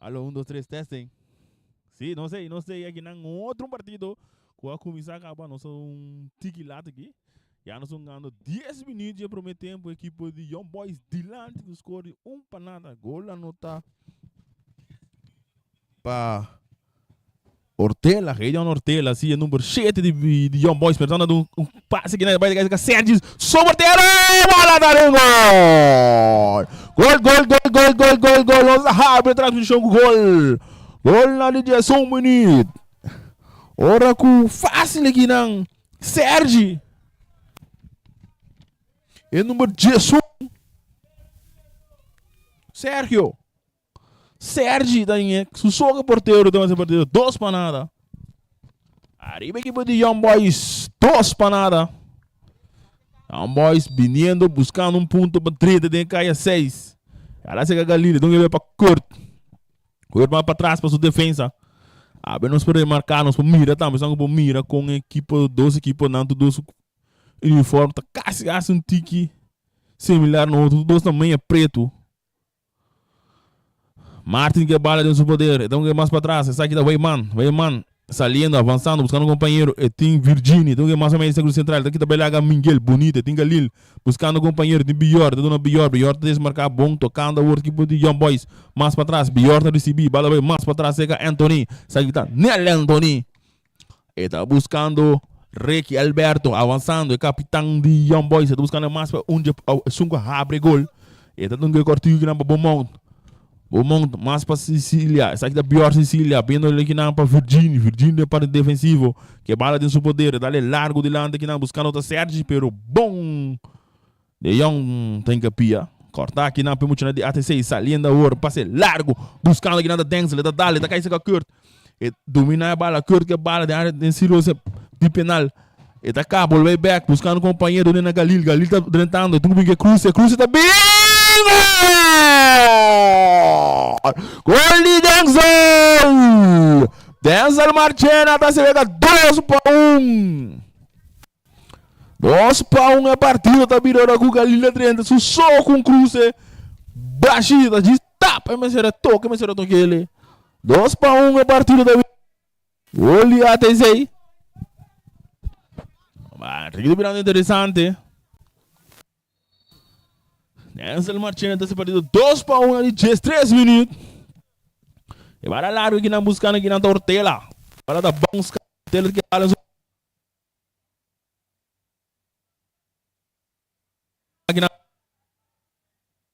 Alo, un, dos, tres, testing. Sí, nos ei, nos ei aki nan otro partido ku a kuminsá kaba. Nos a un tiki lat aki. Ya nos hungando 10 minuut dje promé tempu. Ekipo di Young Boys dilanti ku skor di un pa nada. Gol anotá pa Ortela, Gideon Ortela, sí, e number 7 di, di Young Boys. Pero dando un, un pase que vai cair Sergi sobre portero, bola tá dentro. Gol! Gol, gol, gol, gol, gol, gol, gol. Nos abre transmissão com gol. Gol na di 11 minuut. Ora ku fácil aqui não. Sergi. E number 11. Sergio. Sergi ta in su soke portero ta hasi partido dos pa nada. Ariba ekipo di Young Boys dos pa nada. Young Boys viniendo buscando un punto pa drenta den kaya 6. Ala seka Galile, don pa Kurt. Kurt mas pa atras pa su defensa. Abe nos por remarcar, nos por mira tambe, nos por mira con ekipo, dos ekipo nan tu dos uniform ta casi casi un tiki similar no otro, dos na meia preto. Martin ke bala den su poder. E ta un mas pa atras. Esaki ta Weyman. Weyman saliendo, avanzando, buscando un compañero. E tin Virgini. Ta un mas pa medio círculo central. Ta kita belaga Miguel. Bonito. E tin Galil. Buscando compañero. Tin Bior. Ta duna Bior. Bior ta desmarca bon. Tocando awor equipo di Young Boys. Mas pa atras. Bior ta ricibi. Bala bay mas pa atras cerca Anthony. Esaki ta Nel Anthony. E ta buscando Ricky Alberto. Avanzando. E capitan di Young Boys. E ta buscando mas pa un esun cu habre gol. E ta dunga e cortigo kinan pa Beaumont. Beaumont mas pa Cecilia. Esaki ta Bjorn Cecilia. Biendo el kinan pa Virgini. Virgini den parte defensivo. Ke bala den su poder. E dale largo dilante kinan buscando ta Sergi. Pero bon. De Jong ta hincapia. Corta kinan pa e muchanan di ATC. Saliendo awor. Pase largo. Buscando kinan ta Denzel. E ta dale. E ta cay cerca Kurt. E domina e bala. Kurt ke bala den area den círculo di penal. E ta ka bolbe bek buscando compañero den na Galil. Galil ta drentando. E tin cu bin ke cruce. Cruce ta bin! Gol! Gol di Denzel! Denzel Marchena ta se wega 2-1. 2-1 e partido ta bira ora cu Galil ta drenta su so cu un cruce bashita. Djis tap e mester a toca e mester a tokele. 2-1 e partido ta bira. Gol di ATC. Maar ta birando interesante. Denzel Marchena ta se partido 2-1 di 13 minuut. E bala largo ki nan buscando ki nan ta Ortela. Bala ta bounce Ortela ki bala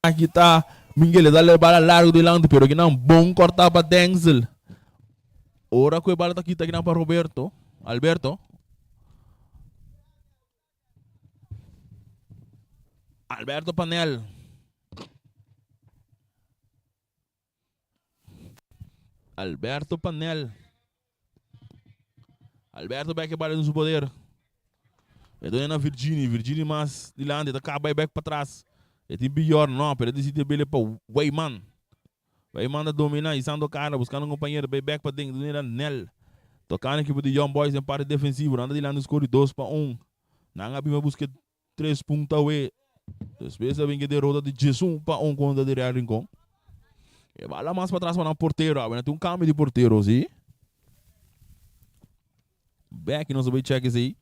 Aki ta Miguel e dal e bala largo dilanti pero kinan bon corta pa Denzel. Ora cu e bala ta kita kinan pa Roberto, Alberto. Alberto Panel. Alberto Panel. Alberto bek e bala den su poder. E done na Virgini. Virgini mas dilanti. Ta kaba e bek patras. E tin Bjorn. No, pero e decidi bele pa Weyman. Weyman ta domina. Isando cara. Buscando un compañero. Bay bek pa den. Done na Nel. Tocando equipo di Young Boys den parte defensivo. Nan ta dilanti score di 2-1. Nan a bima busca 3 punto awe. Despues a bin ke derota di 11-1 contra di Real Rincon. E bala mas patras pa nan portero. Awe nan tin un cambio di portero, si. Back nos a bay check esey.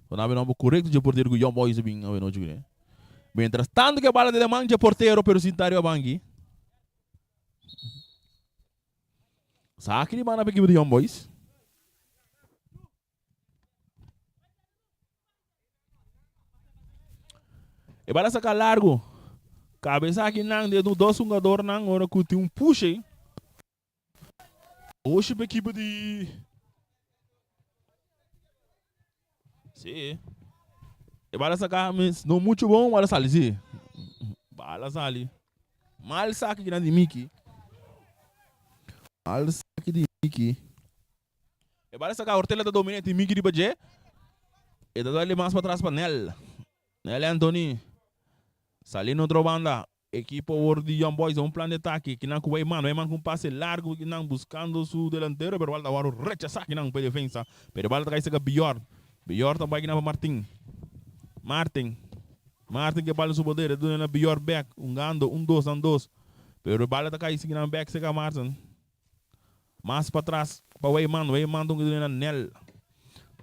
So nan a bin nomber correcto dje portero cu Young Boys a bin awe nochi cune. Mientras tanto ke bala ta den man dje portero pero sin ta riba banki. Sa aki di banda pa ekipo di Young Boys. E bala saca largo. Cabeza aki nan de dos jugador nan ora cu tin un push ey. Oshi pa equipo di Sí. E bala saca mis no mucho bon, bala sali sí. Bala sali. Mal saki kinan di Mickey. Mal saki di Mickey. E bala saca Ortela ta domina e tin Mickey riba dje. E ta dale mas patras pa Nel. Nel Anthony. Sali na otro banda. Ekipo awor di Young Boys un plan di atake. Kinan ku Weyman. Weyman ku un pase largo kinan buskando su delantero pero bala ta wòrdu rechasá kinan pa e defensa. Pero e bala ta kai serka Bjorn. Bjorn ta bai kinan pa Martin. Martin. Martin ku e bala den su poder. E ta duna na Bjorn bèk. Hungando un dos nan dos. Pero e bala ta kai kinan bèk serka Martin. Mas patras pa Weyman. Weyman ta un na Nel.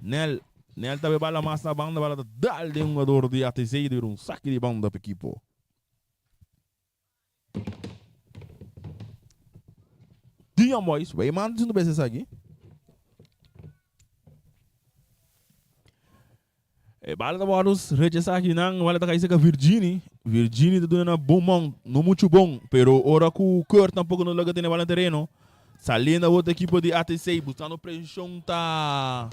Nel. Nel ta bala mas na banda. Bala ta dal den hungador di ATC. Ta bira un saki di banda pa ekipo. Di Young Boys. Weyman ta haciendo bes esaki. E bala ta wòrdu rechasá akinan, bala ta kai serka Virgini. Virgini ta duna na bon man, no muchu bon, pero ora ku Kurt tampoko no logra tene bala na tereno. Saliendo awor ta ekipo di ATC buskando preshon ta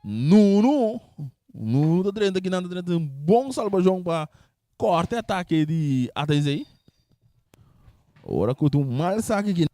Nunu. Nunu ta drenta akinan, ta drenta un bon salbashon pa kòrta e atake di ATC. Ora ku ta un mal saki akinan.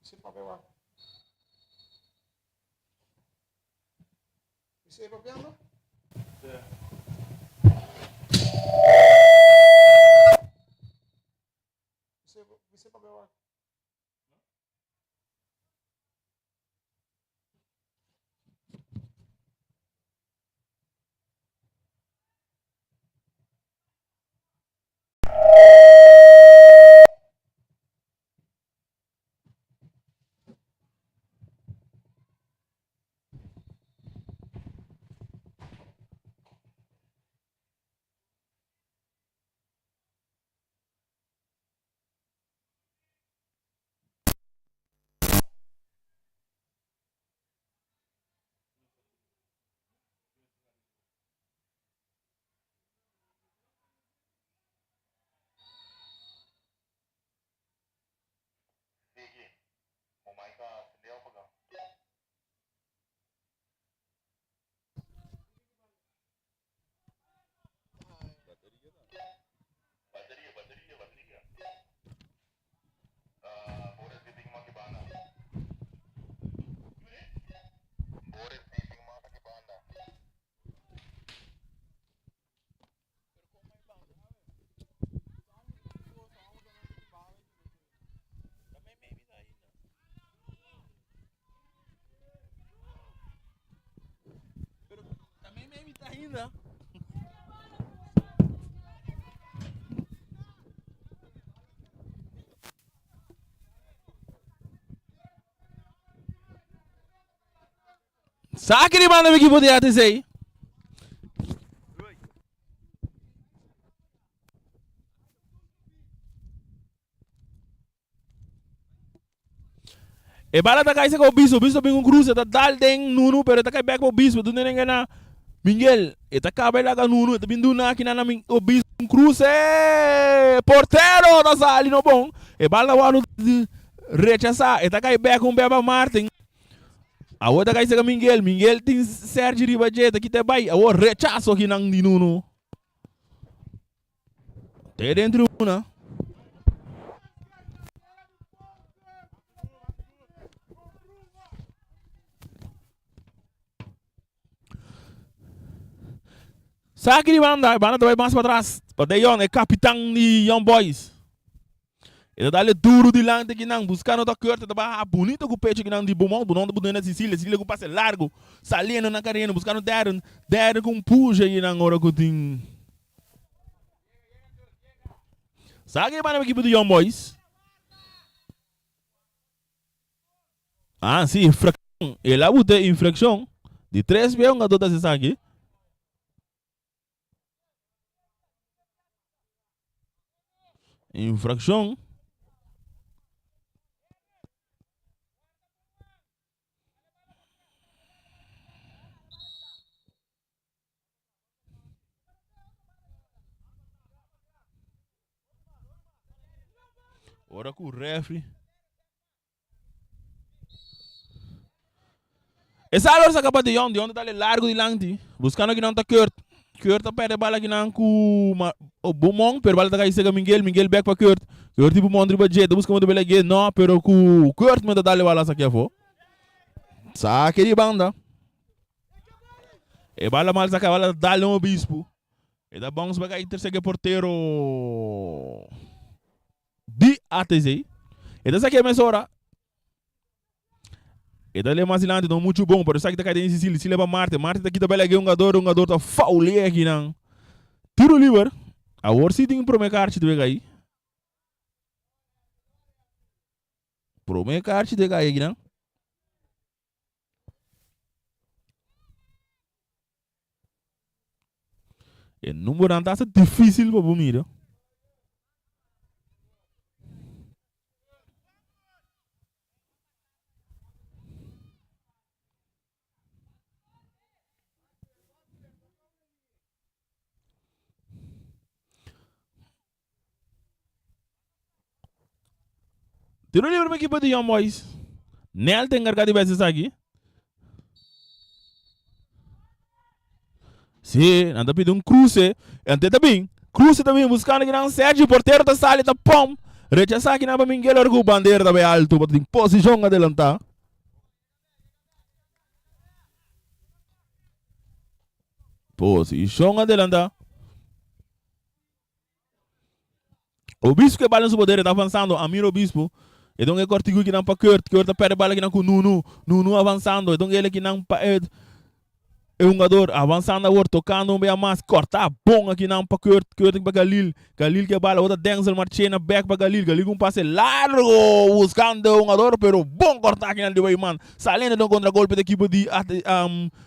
Si papia wak. Mi sigue papiando? Mi sigue papia wak. Ainda. Saki di banda ekipo di ATC. E bala ta kai saka Obispo, Obispo bin un cruce, ta dal den Nunu, pero ta kai back pa Obispo, dunde den gana. Mingel, e ta kaba e laga Nuno, e ta bin duna aki nan na Obispo un kruse. Portero ta sali no bon. E bal ta wòrdu rechasá, e ta kai bèk un bèba Martin. Awor ta kai seka Mingel, Mingel tin Sergi riba dje, ta kita e bai. Awor rechaso aki nan di Nuno. Te den tribuna. Saki di banda, e banda ta bai mas patras. Pa De Jong, e kapitan di Young Boys. E ta dale duru dilanti kinan, buskando ta Kurt, e ta baha bunito ku pecho kinan di Beaumont. Beaumont ta buta na Cecilia, Cecilia ku pase largu, saliendo na kareno, buskando Darren. Darren ku un pusha kinan ora ku tin. Saki di banda pa ekipo di Young Boys. Ah, si, infraccion. El a buta infraccion. Di tres bia hungador ta haci esaki. Infraccion. Ora ku refri. E sa lor saca pa De Jong. De Jong ta dale largo dilanti. Buscando kinan ta Kurt. Kurt ta perde bala kinan ku Beaumont. Pero bala ta kai sega Miguel. Miguel back pa Kurt. Kurt di Beaumont riba dje. Ta busca modo bela ge. No, pero ku Kurt men ta dale bala saki afo. Sake di banda. E bala mal saca. Bala ta dale un obispo. E ta bounce back ay tercer portero di ATC. E ta saca mesora. E ta le mas dilanti, no mucho bon, pero esaki ta kai den Sicily. Sicily pa Marte. Marte ta kita bela un jugador, un jugador ta faulea aki nan. Tiro liber. Awor si tin prome kaartje te kai. Prome kaartje te kai aki nan. E numbernan ta hasta difícil pa bo mira. Tiro libre pa ekipo di Young Boys. Nel ta encarga di bes esaki. Si, nan ta pidi un cruce. Ante ta bin. Cruce ta bin buscando kinan Sergio. Portero ta sali ta pom. Rechasa kinan pa Miguel ora cu bandera ta bay alto pa tin posicion adelanta. Posicion adelanta. Obispo ke bala en su poder e ta avansando, Amir Obispo. E don e kortiku kinan pa Kurt, Kurt ta perde bala kinan ku Nunu, Nunu avansando, e don ele kinan pa e e hungador avansando awor, tokando un bia mas, korta bon akinan pa Kurt, Kurt pa Galil, Galil ke bala, ota Denzel Marchena bek pa Galil, Galil ku un pase largo buskando e hungador, pero bon korta kinan di Weyman, saliendo den kontragolpe di ekipo di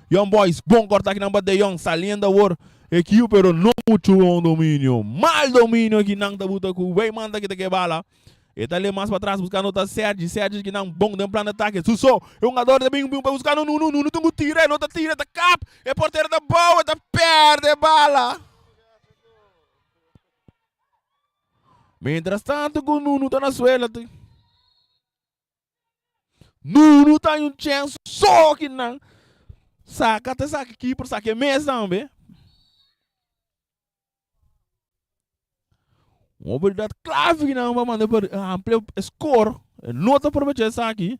Young Boys, bon korta kinan pa De Jong, saliendo awor. Ekiu pero no muchu bon dominio. Mal dominio ki nan ta buta ku Weyman ta kita ke bala. E ta le mas patras buskando ta Sergi. Sergi ki nan bon den plan de atake. Suso e hungador ta bin bin pa buskando Nunu. Nunu tin ku tira e no ta tira ta kap. E portero ta bou e ta perde bala. Mientras tanto ku Nunu ta na suela. Nunu ta un chance so ki nan saka ta saka keeper saka e mes tambe. Un oportunidad clave ki nan pa manda pa amplia score. No ta aprovecha esaki.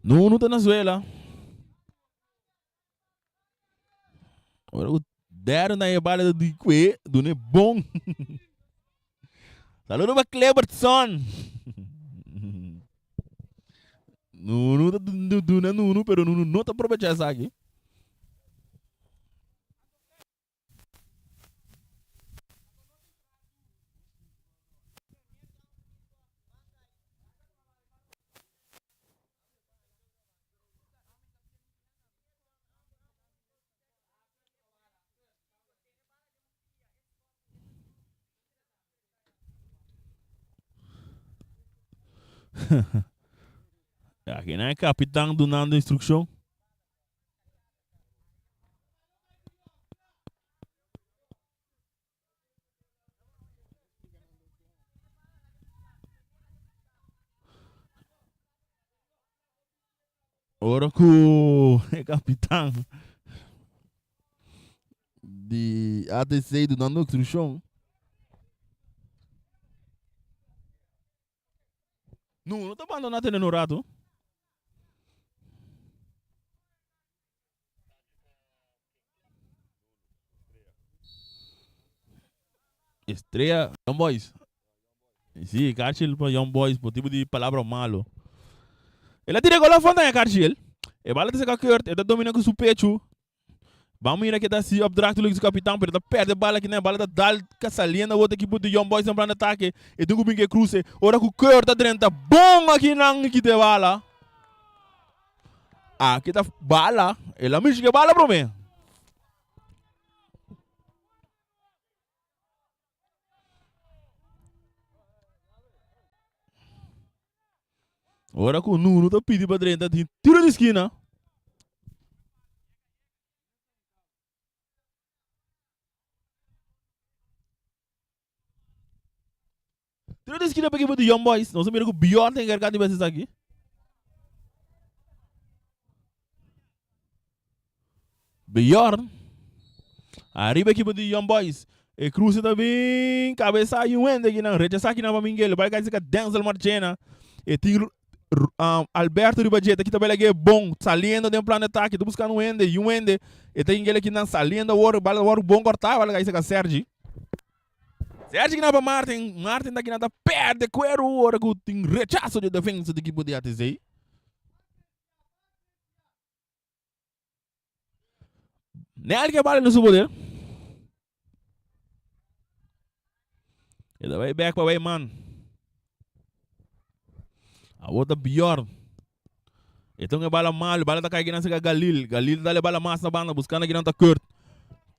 Nunu ta na suela. Ora ku derde na e bala di kue, dune bon. Saludo pa Klebertson. Nunu ta duna Nunu, pero Nunu no ta aprovecha esaki. Aki nan e kapitan dunando instrukshon. Ora ku e kapitan di ATC dunando instrukshon. No, no ta bandoná tene un rato. Estrella, Young Boys. Sí, Carchil pa Young Boys, por tipo di palabra malo. El a tira gol afó na Carchil. E bala ta saka Kurt, e ta domina ku su pechu. Ban mira ke ta si opdracht luik su kapitan, pero ta perde bala kinan, e bala ta dal ka saliendo awor ta ekipo di Young Boys den plan di atake. E tin ku bin ke kruse. Ora ku Kurt ta drenta bon akinan i kita e bala. Aki ta bala. El a mishi ke bala prome. Ora ku Nunu ta pidi pa drenta tin tiro di skina. Tiro di skina pa ekipo di Young Boys. Nos a mira ku Bjorn ta enkargá di bes esaki. Bjorn. Ariba ekipo di Young Boys. E cruce ta bin cabeza y un hende kinan rechasa kinan pa Miguel. Bai kai sika Denzel Marchena. E tin um, Alberto riba dje. Ta kita bela ge bon saliendo den plan de ataque. Ta buscando un hende y un hende. E ta ingele kinan saliendo awor. Bala awor bon corta. Bala kai sika Sergi. Sergi kinan pa Martin. Martin ta kinan ta perde cuero ora ku tin rechazo di defensa di ekipo di ATC. Nel ke bala na su poder. E ta bai bek pa bai man. Awor ta Bjorn. E ta un e bala malo. Bala ta kai kinan seka Galil. Galil ta dale bala mas na banda buscando kinan ta Kurt.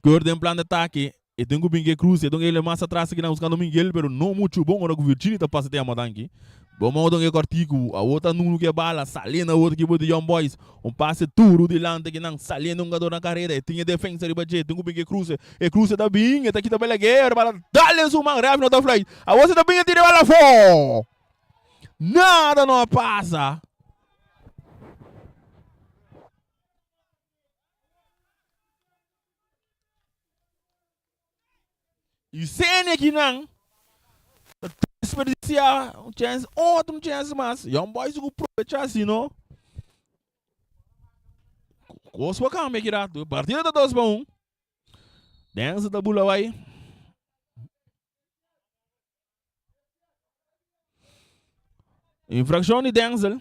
Kurt den plan de atake. E tin ku bin ke krus, e don ele mas atras aki nan buskando Miguel, pero no muchu bon ora ku Virginie ta pasa te Amadanki. Bon mou don e kòrtiku, awor ta Nunu ke bala, saliendo awor ekipo di Young Boys, un pase duru dilanti aki nan, saliendo hungador na kareda, e tin e defensa riba dje, tin ku bin ke kruse, e kruse ta bin, e ta kita Balaguer, bala dal den su man, ref no ta fluit, awor si ta bin e tira e bala afó! Nada no a pasa. Y sene aki nan ta desperdicia un chance, otro chance mas. Young Boys ku provecha si no. Kos por cambia aki rato. Partido ta 2-1. Denzel ta bula bai. Infraccion di Denzel.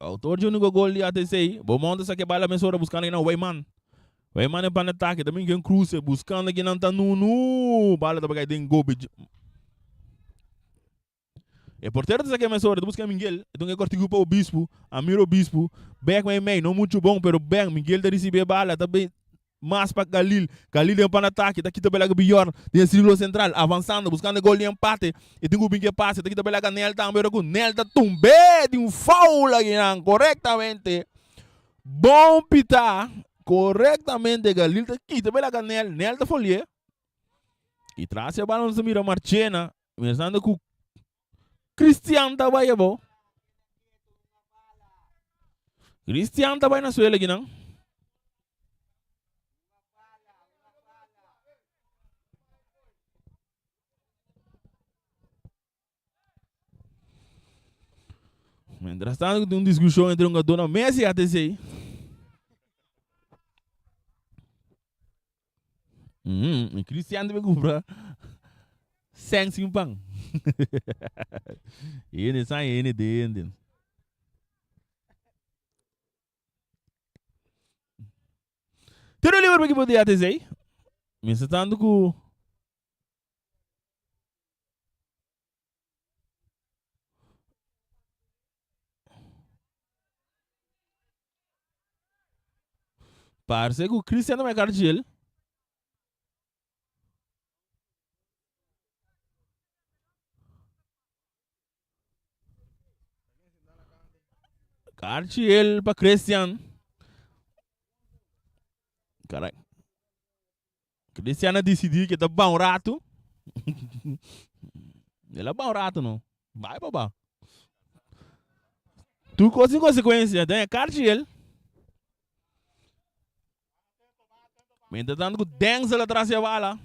Autor di único gol di ATC. Beaumont sa ke bala mesora buscando kinan Weyman. Weyman en pan ataque. También ken cruce buscando kinan ta Nunu. Bala ta bagay den gobe. E portero ta sake mesora. Ta busca Miguel. E dunga cortico pa Obispo. Amir Obispo. Bek mei mei. No mucho bon pero ben. Miguel ta recibe bala. Ta Mas pa Galil. Galil den pan atake, ta kita belaga Bjorn den sirkulo sentral, avansando, buskando e gol di empate. E tin ku bin ku e pase, ta kita belaga Nel tambe, ora ku Nel ta tumb'é di un foul akinan, korektamente. Bon pitá, korektamente Galil ta kita belaga Nel, Nel ta foli'é. I tras e bala nos ta mira Marchena, miensando ku Cristian ta bai abou. Cristian ta bai na suelo akinan. Mientras tanto tin un discusion entre un gadona Messi y ATC. Mm, y Cristian debe comprar sen sin pan. Ene san ene de ene. Tiro libre pa equipo di ATC. Mientras tanto ku Parse ku Cristian ta bai kargel. Karchi el pa Christian. Caray. Cristian a disidí ke ta ban un ratu. El a ban un ratu no. Bai papá. Tur kos tin konsekuensia. Den e karchi el. Mientras tanto ku Denzel atras di e bala.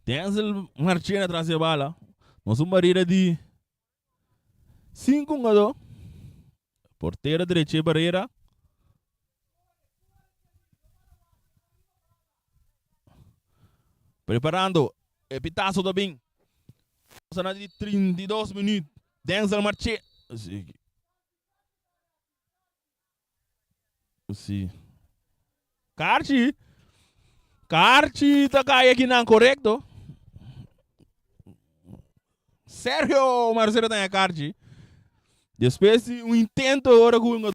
Denzel Marchena tras e bala. Nos un barrera di 5 hungador. Portero drecha e barrera. Preparando. E pitazo ta bin. Nos di 32 minuut. Denzel Marchena. Si. Karchi. Karchi ta kai akinan, korekto. Sergio Marcelo ta karchi. Despues di un intento ora ku un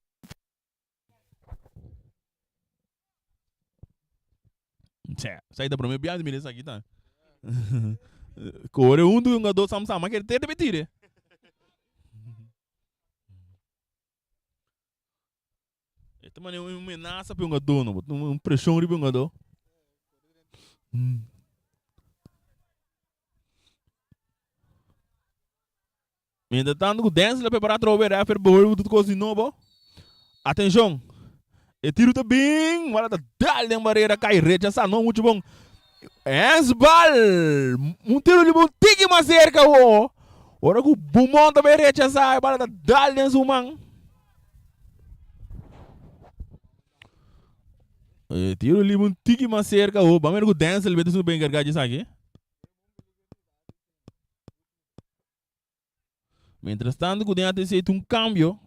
Tse, sai ta prome biaha di mira esaki ta. Kore huntu ku un jugador sam sam, ma kere tete pe tire. E ta manera un menasa pa e hungadó no, un preshon riba e hungadó. Mientras tanto ku Denzel a prepará atrobe, rèfer behoor ku tur kos di nobo. Atenshon! E tiru ta bin, wala ta dal den barera, kai rechasá, no muchu bon. Handsbal! Un tiru riba un tiki mas serka awo. Ora ku Bumon ta bai rechasá, e bala ta dal den su man. E tiru riba un tiki mas serka awo. Ban mira ku Denzel bete su ben enkargá di esaki. Mientras tanto ku den ATC tin un kambio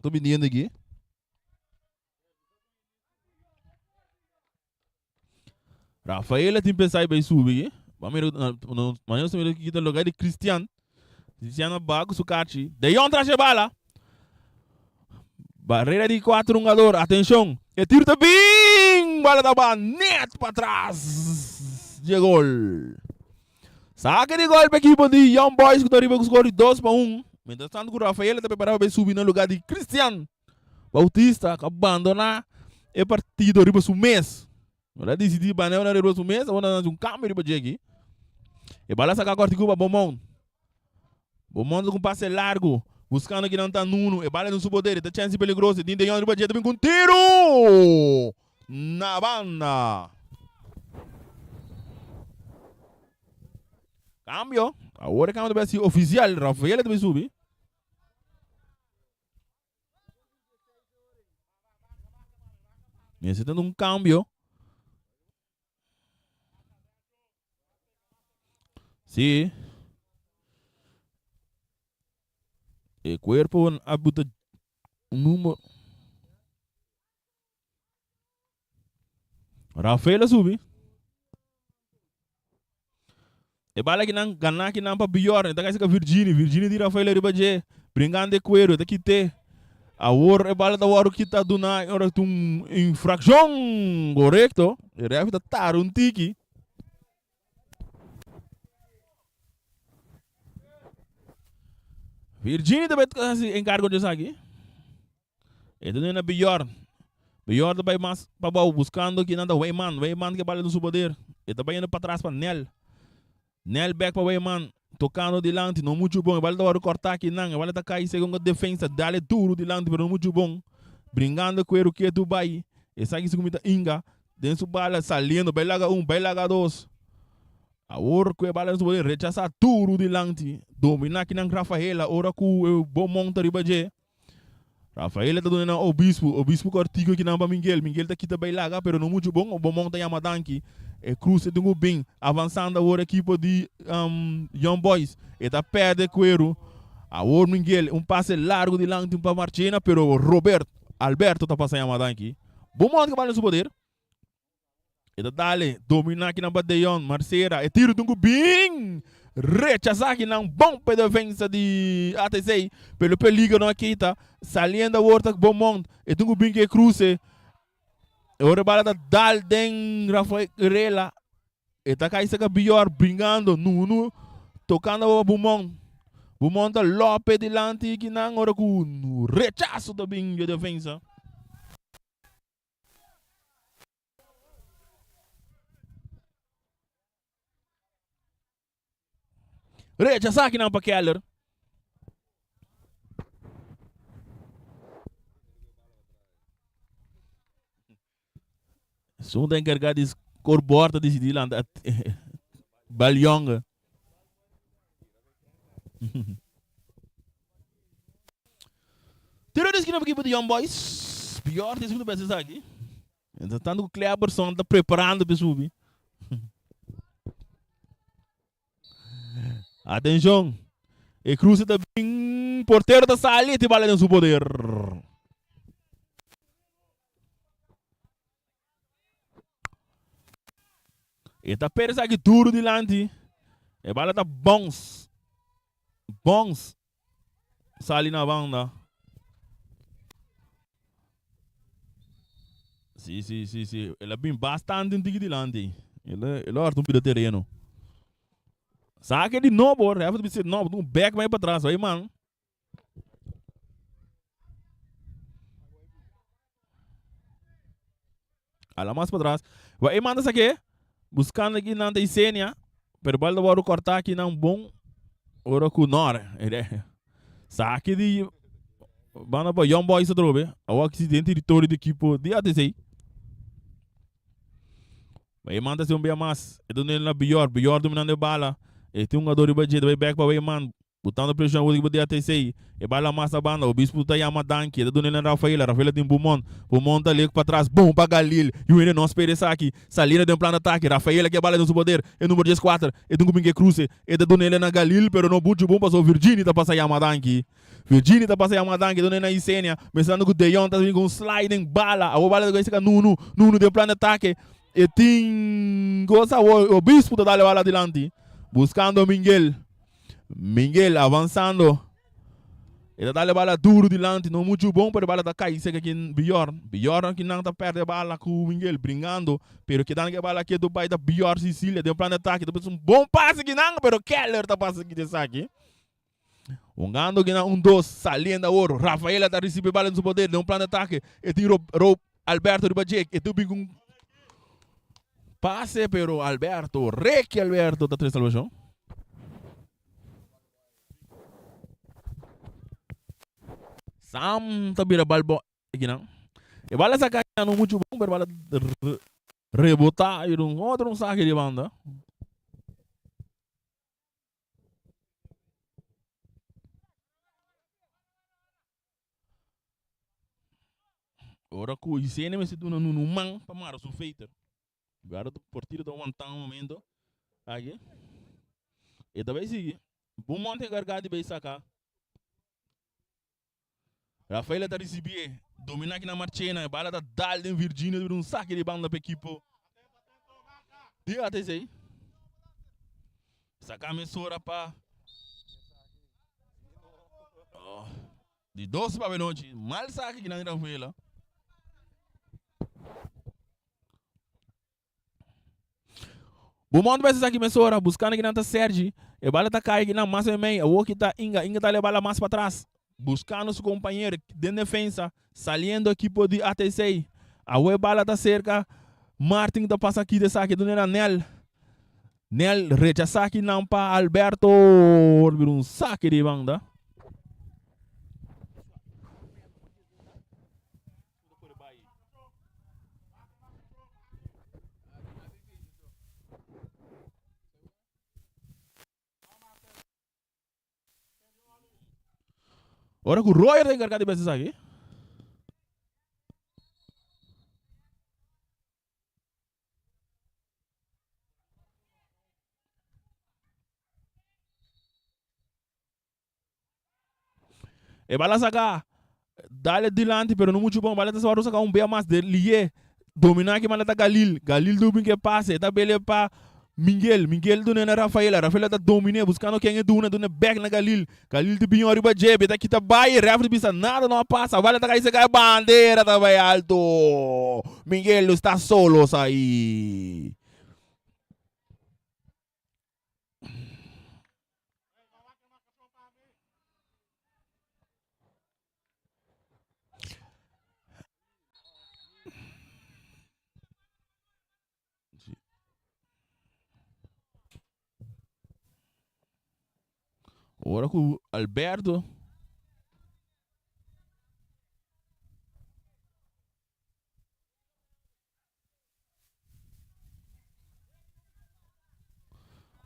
ta biniendo aki. Rafaela tin pensá bai subi aki. Ba mira mañana nos mira kita lugar di Cristian. Cristian a baha ku su kachi. De Jong tras e bala. Barrera di cuatro hungador. Atenshon. E tiro ta bin! Bala ta baha net patras dje gol. Sake di gol pa ekipo di Young Boys ku ta riba ku skor di 2-1. Mientras tanto ku Rafaela ta prepara pa bai subi na lugar di Cristian Bautista ku a bandoná e partido riba su mes. El a disidí bandoná riba su mes, awor nan a hasi un kambio riba dje aki. E bala a saka kòrtiku pa Beaumont. Beaumont ta ku un pase largu, buskando kinan ta Nuno. E bala den su poder, e ta chèns i peligroso. E tin De Jong riba dje, ta bin ku un tiru! Na banda. Cambio. Awor e cambio ta bay si oficial. Rafael ta bay subi. Mester ta un cambio. Si. E cuerpo a buta un numero. Rafael a subi. E bala ki nan gana ki nan pa Bjorn. E ta kai saka Virginie. Virginie di Rafael riba dje. Bringando e cuero. E ta kite. Awor e bala ta wòrdu kita duna ora ta un infraccion. Korekto. E ref ta tara un tiki. Virginie ta bai hasi enkargo di esaki. E ta duna Bjorn. Bjorn ta bai mas pa bou buskando kinan ta Weyman. Weyman ke bala den su poder. E ta bai yendo patras pa Nel. Nel bek pa Weyman. Tokando dilanti, no muchu bon. E bala ta wòrdu kòrtá kinan. E bala ta kai segun ku defensa. Dale duru dilanti pero no muchu bon. Bringando kueru ketu bai. Esaki si ku mi ta inga. Den su bala saliendo. Bai laga un, bai laga dos. Awor ku e bala den su poder rechasá duru dilanti. Dominá kinan Rafaela ora ku e Beaumont ta riba dje. Rafaela ta duna nan obispo, obispo cortico ki nan pa Miguel, Miguel ta kita bay laga pero no mucho bon, Bomon ta yama danki, e cruce tin cu bin, avansando awor ekipo di Young Boys, e ta perde cuero, awor Miguel un pase largo dilanti pa Marchena pero Robert, Alberto ta pasa yama danki, Bomon ta bal den su poder. E ta dale, domina kinan pa Deyon, Marcera, e tiro tin ku bin rechasá kinan bon pa e defensa di ATC, pero e peligro no a kita, saliendo awor ta Beaumont, e tin ku bin ku e cruce. Ora e bala ta dal den Rafael Rela. E ta kai saka Bior bringando. Nunu tokando pa Bumon. Bumon ta lope dilanti kinan ora ku rechaso ta bin dje defensa. Rechasá kinan pa Keller. Esun ta encargá di scorebord ta disidí lanta bal yonge. Tiro di eskina pa ekipo di Young Boys. Pior di esun ta bes esaki. Tanto ku Cleberson ta preparando pa e subi. Atenshon! E cruce ta bin, portero ta sali e tin bala den su poder. E ta perde esaki duro dilanti. E bala ta bounce. Bounce. Sali na banda. Si, si, si, si. El a bin bastante un tiki dilanti. El a, el a harta un pida tereno. Saque di nobo, ref ta bisa nobo, un back mai pa atras, oi man. Ala mas pa atras. Wa e manda saque, buscando aki nan ta Isenia, pero bal ta wòrdu kòrtá aki nan bon ora ku nòre. Saki di banda pa Young Boys atrobe. Awor aki si den teritorio di ekipo di ATC. Wa e manda si un bia mas. E ta duna na Bior. Bior dominando e bala. E tin un jugador riba dje. Ta bai bek pa Weyman. Botando presion awor ekipo di ATC. E bala mas na banda. Obispo ta yama Danki. E ta duna el na Rafaela. Rafaela tin Bumon. Bumon ta lek patras. Bon pa Galil. Yu hende no spera esaki. Salida den plan di atake. Rafaela ke bala den su poder. E number 14. E tin ku bin ke kruse. E ta duna el na Galil pero no buchu bon pasobra Virgini ta pasa yama Danki. Virgini ta pasa yama Danki. E duna el na Isenia. Mezclando ku Deyon ta bin ku un sliding bala. Awor bala ta kue seka Nunu. Nunu den plan di atake. E tin gosa awor. Obispo ta dale bala dilanti. Buskando Mingel. Miguel avansando. E ta dale bala duro dilanti, no mucho bon, pero bala ta kai cerca ki Bjorn. Bjorn ki nan ta perde bala ku Miguel, bringando, pero kedando ke bala ketu bai ta Bjorn Sicilia den plan di atake. Ta pasa un bon pase ki nan, pero Keller ta pasa ki esaki. Hungando ki nan un dos, saliendo awor. Rafaela ta ricibi bala den su poder den un plan di atake. E tin Ro, Ro Alberto riba dje, e tin bin ku un pase, pero Alberto, Ricky Alberto ta trese salvacion. Sam ta bira bal bo akinan. E bal a saca no mucho bon, pero bal a rebota y un otro un saque di banda. Ora cu Isenia mester duna Nuno un man pa mara su feiter. Guarda tu portiro ta wanta un momento. Aki. E ta bay sigui. Bon monte encargado di bay saca. Rafaela ta ricibié. Domina aki na Marchena. E bala ta dal den Virginio. Ta bira un saque di banda pa equipo di ATC. Saca mesora pa. Oh. Di dos pa benochi. Mal saque ki nan di Rafaela. Bo mond bes esaki mesora, buscando kinan ta Sergi. E bala ta cai kinan mas en mei. Awor ki ta Inga. Inga ta leba bala mas patras. Buscando su compañero den defensa. Saliendo equipo di ATC. Awor e bala ta cerca. Martin ta pasa kita esaki duna na Nel. Nel rechasa kinan pa Alberto. Bira un sake di banda. Ora ku Royer ta enkargá di bes esaki. E bala saca. Dale dilanti, pero no mucho bom. Bala ta sabaru saca un bea mas de lié. Domina ki manda ta Galil. Galil dubin ke pase. Ta bele pa. Miguel, Miguel duna na Rafaela, Rafaela ta dominé buscando ken e duna, duna bek na Galil, Galil ta bin ariba dje, be ta kita bai, refri bisa nada no a pasa, bala ta kai seca e bandera ta bai alto, Miguel lo sta solo saí. Ora ku Alberto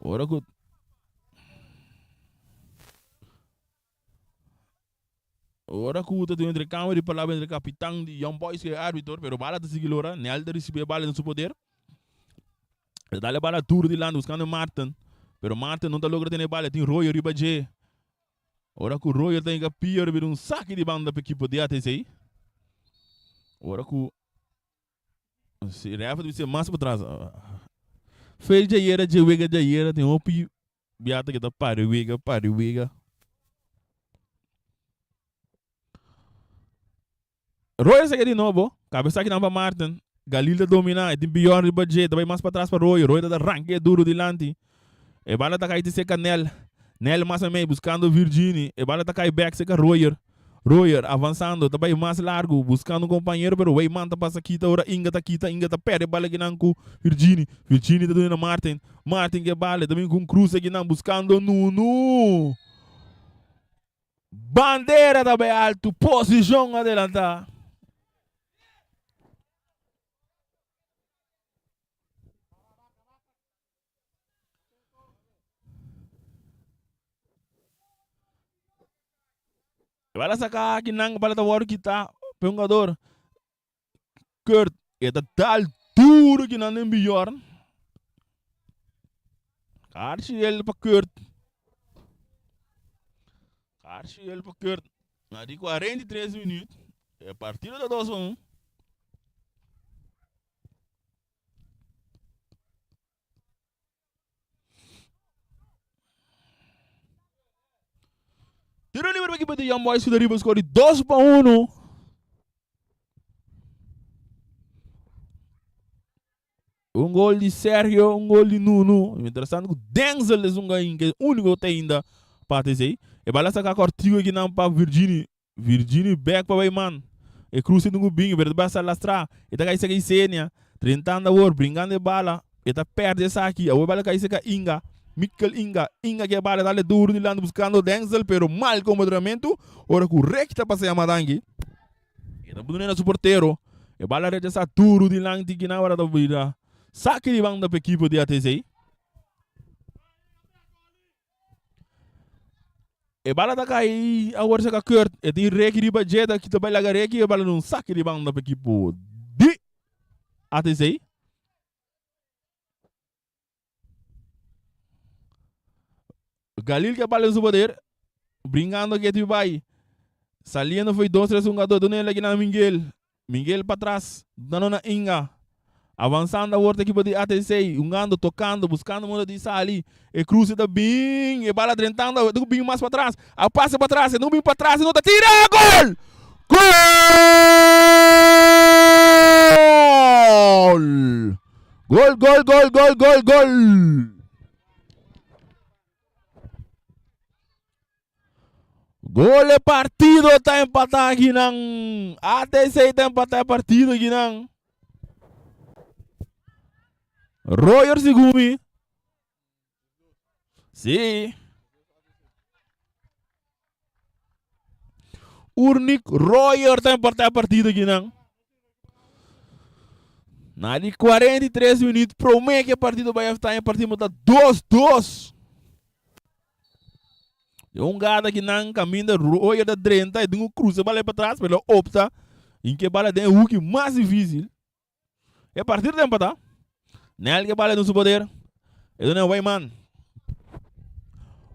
Ora ku Ora ku ta tin un interkambio di palabra entre kapitan di Young Boys ku e arbitro, pero bala ta sigui lora. Nel ta risibí e bala den su poder. E ta dal e bala duro dilanti buskando Martin, pero Martin no ta logra tene e bala, e tin Royo riba dje. Ora ku Royo ta hinka pia riba di un saki di banda pa ekipo di ATC. Ora ku si ref ta bisa mas pa tras. Fe djayera dje wega djayera tin hopi Biata ke ta pari wega, pari wega. Royer saka di nobo. Kabesa kinan pa Martin. Galil ta domina. E tin Bjorn riba dje. Ta bai mas patras pa Royer. Royer ta ranke duro dilanti. E bala ta kai te seka Nel. Nel mas amei buskando Virgini. E bala ta kai bek seka Royer. Royer avansando ta bai mas largu buskando un kompañero pero Weyman ta pasa kita ora Inga ta kita Inga ta perde bala kinan ku Virgini Virgini ta duna na Martin Martin ke bala ta bin ku un kruse kinan buskando Nunu Bandera ta bai altu posishon adelanta. Bala saca aki nan bala ta wòrdu kita pa e hungador Kurt e ta dal duro ki nan den Bjorn Karchi el pa Kurt Karchi el pa Kurt na di 43 minuut e partido ta 2-1. Tiro libre pa equipo di Young Boys ku ta riba score di 2-1. Un gol di Sergio, un gol di Nuno. Mientras tanto ku Denzel es un gain ke único te ainda pa ATC. E bala saca cortico aquí nan pa Virgini. Virgini bek pa bay man. E cruce dungu bin, pero ta basta lastra. E ta cay seca Isenia. Trentando awor, bringando e bala. E ta perde esaki. Awor e bala cay seca Inga. Mikkel Inga. Inga ke bala dale duro dilanti buscando Denzel, pero mal comportamento. Ora cu Rick ta pasa yama danki. E ta pone na su portero. E bala rechasa duro dilanti kina ora ta bira saki di banda pa ekipo di ATC. E bala ta kai awor saka Kurt. E tin Ricky riba dje ta kita bai laga Ricky e bala nun saki di banda pa ekipo di ATC. Galil ke bala en su poder. Brincando ke ti bai. Saliendo foi dos tres hungador. Duna el aki na Miguel. Miguel pa tras, dando na Inga. Avansando awor ta ekipo di ATC, hungando, tocando, buscando modo di sali. E cruce ta bin, e bala drentando, e ta bin mas pa tras. A pase pa tras, e no bin pa tras, e no ta tira, gol! Gol! Gol, gol, gol, gol, gol, gol! Gol e partido ta empatá aki nan. ATC ta empatá e partido aki nan. Roger Sigumi. Sí. Urnik Roger ta empatá e partido aki nan. Na di 43 minuut promé que e partido bai halftime, e partido ta 2-2. E un gada ki nan caminda Roger ta drenta e tin un cruza bala pa tras pero opta in ke bala den e hoeki mas difícil. E partido ta empatá. Nel ke bala den su poder. E duna Weyman.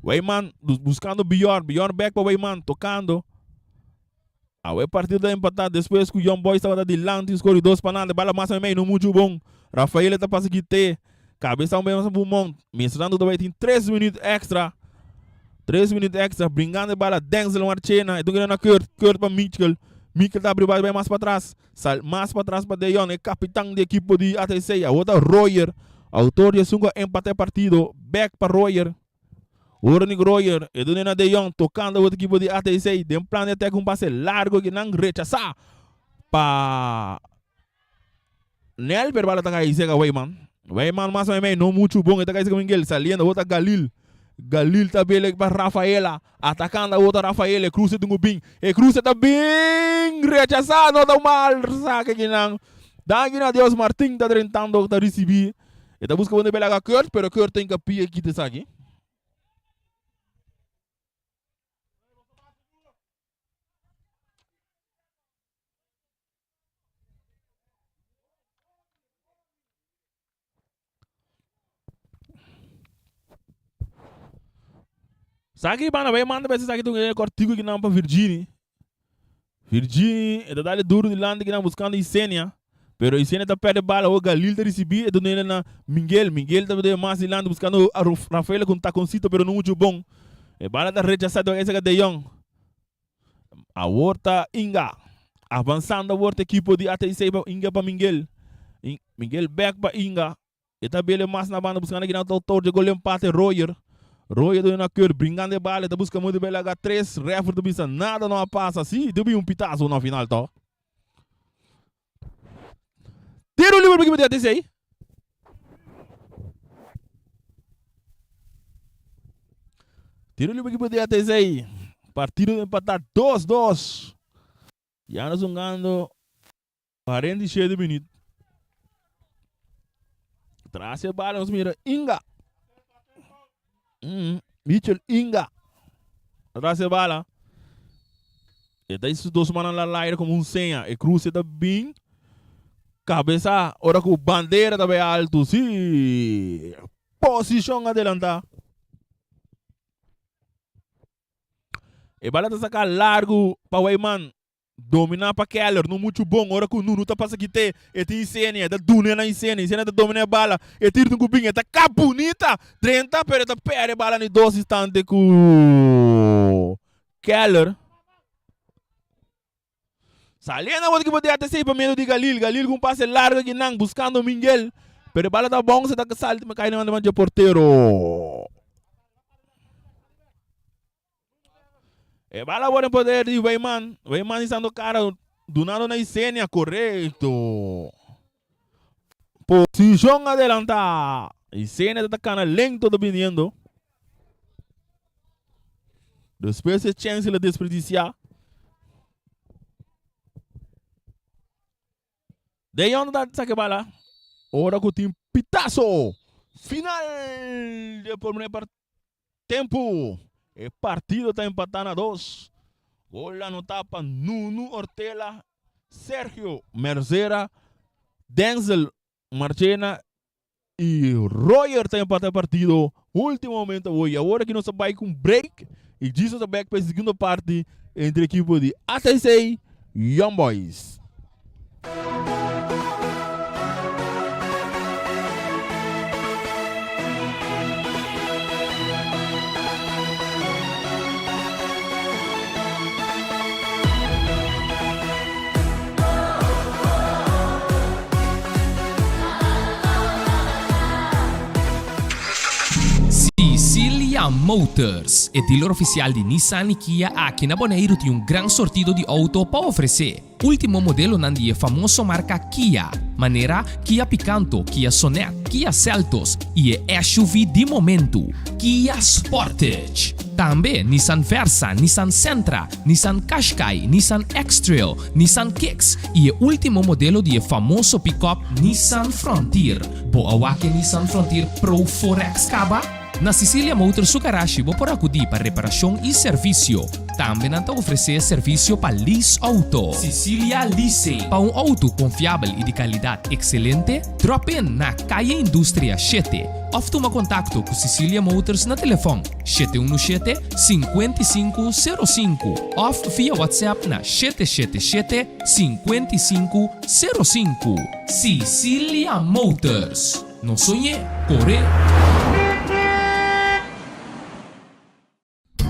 Weyman buscando Bjorn. Bjorn back pa Weyman tocando. Awe e partido ta empatá despues ku Young Boys tabata dilanti score 2-0. Bala mas meimei no muchu bon. Rafael ta pasa kite. Cabeza un bes Beaumont. Mientras tanto ta bay tin 3 minuut extra. 3 minuut extra. Bringando e bala Denzel Marchena. E duna na Kurt. Kurt pa Mitchell. Mitchell ta abri bay mas patras. Sal mas patras pa Deyon, e capitan di equipo di ATC. Awor ta Royer. Autor di esun cu a empata e partido. Back pa Royer. Ornick Royer. E duna na Deyon. Tocando awor equipo di ATC. Den plan di ataque un pase largo que nan rechasa pa Nel, pero bala ta cay seca Weyman. Weyman mas o menos no mucho bon. E ta cay seca Miguel. Saliendo awor ta Galil. Galil ta bele pa Rafaela. Atacando awor ta Rafaela. E cruce dungu bin. E cruce ta bin rechasa. No ta mal saque kinan. Danki na Dios Martin ta drentando ta ricibi. E ta busca bon de belaga Kurt, pero Kurt ta incapie kita esaki. Saki bana bay manda bes saki tun e kortiku ki nan pa Virgini. Virgini e ta dale duro dilanti ki nan buscando Isenia. Pero Isenia ta perde bala o Galil ta ricibi e dunele na Miguel. Miguel ta de mas dilanti buscando a Rafaela con taconcito pero no mucho bon. E bala ta rechasa door ese De Jong. Awor ta Inga. Avansando awor ta ekipo di ATC pa Inga pa Miguel. Miguel back pa Inga. E ta bele mas na banda buscando kinan ta autor dje gol empate Royer. Royer ta na keur bringando e bala. E ta busca mucho bele aga tres. Referee ta bisa nada no a pasa. Si, ta bin un pitazo na final to. Tiro libre pa ekipo di ATC. Tiro libre pa ekipo di ATC. Partido empatá 2-2. Ya nos jugando 47 minuut. Tras e bala nos mira Inga. Mitchell Inga. Tras e bala. E ta su dos manan la laira como un seña. E cruce ta bin. Cabeza ora cu bandera ta bay alto. Si. Posicion adelanta. E bala ta saca largo pa Weyman. Domina pa Keller, no muchu bon. Ora ku Nunu ta pasa kit'é, e tin Isenia, e ta dun'é na Isenia. Isenia ta domina e bala, e tira tin ku bin, e ta ka bunita! Drenta, pero e ta pèrdè e bala ni dos instante ku Keller. Saliendo awor ekipo di ATC pa medio di Galil. Galil ku un pase largo akinan buskando Mingel, pero e bala ta bon, se ta salta kai na man dje portero. E bala awor en poder di Weyman. Weyman izando cara, dunando na Isenia, correcto. Posicion adelanta. Isenia ta cana lento ta viniendo. Despues e chance la desperdicia. De Jong ta saca bala. Ora cu tin pitazo. Final de primer partido. Tempu, E partido ta empatá na dos. Gol anotá pa Nunu Ortela, Sergio Mercera, Denzel Marchena i Royer ta empatá e partido. Último momento awor i awor aki nos ta bai ku un break i djis nos ta bek pa e segundo parti entre ekipo di ATC Young Boys. Sicilia Motors, e dealer oficial di Nissan y Kia aki na Boneiru tin un gran sortido di auto pa ofrece. Último modelonan di e famoso marka Kia, manera Kia Picanto, Kia Sonet, Kia Seltos i e SUV di momentu, Kia Sportage. Tambe Nissan Versa, Nissan Sentra, Nissan Qashqai, Nissan X-Trail, Nissan Kicks i e último modelo di e famoso pikòp Nissan Frontier. Bo a wak e Nissan Frontier Pro 4X kaba? Na Sicilia Motors su garashi bo por akudí pa reparashon i servisio. Tambe nan ta ofresé servisio pa lease outo. Sicilia Leasing. Pa un outo konfiabel i di kalidat ekselente, drop in na Kaye Industria shete òf tuma kontakto ku Sicilia Motors na telefòn 717 5505 òf via WhatsApp na 777 5505. Sicilia Motors. No soñ'é, kor'é!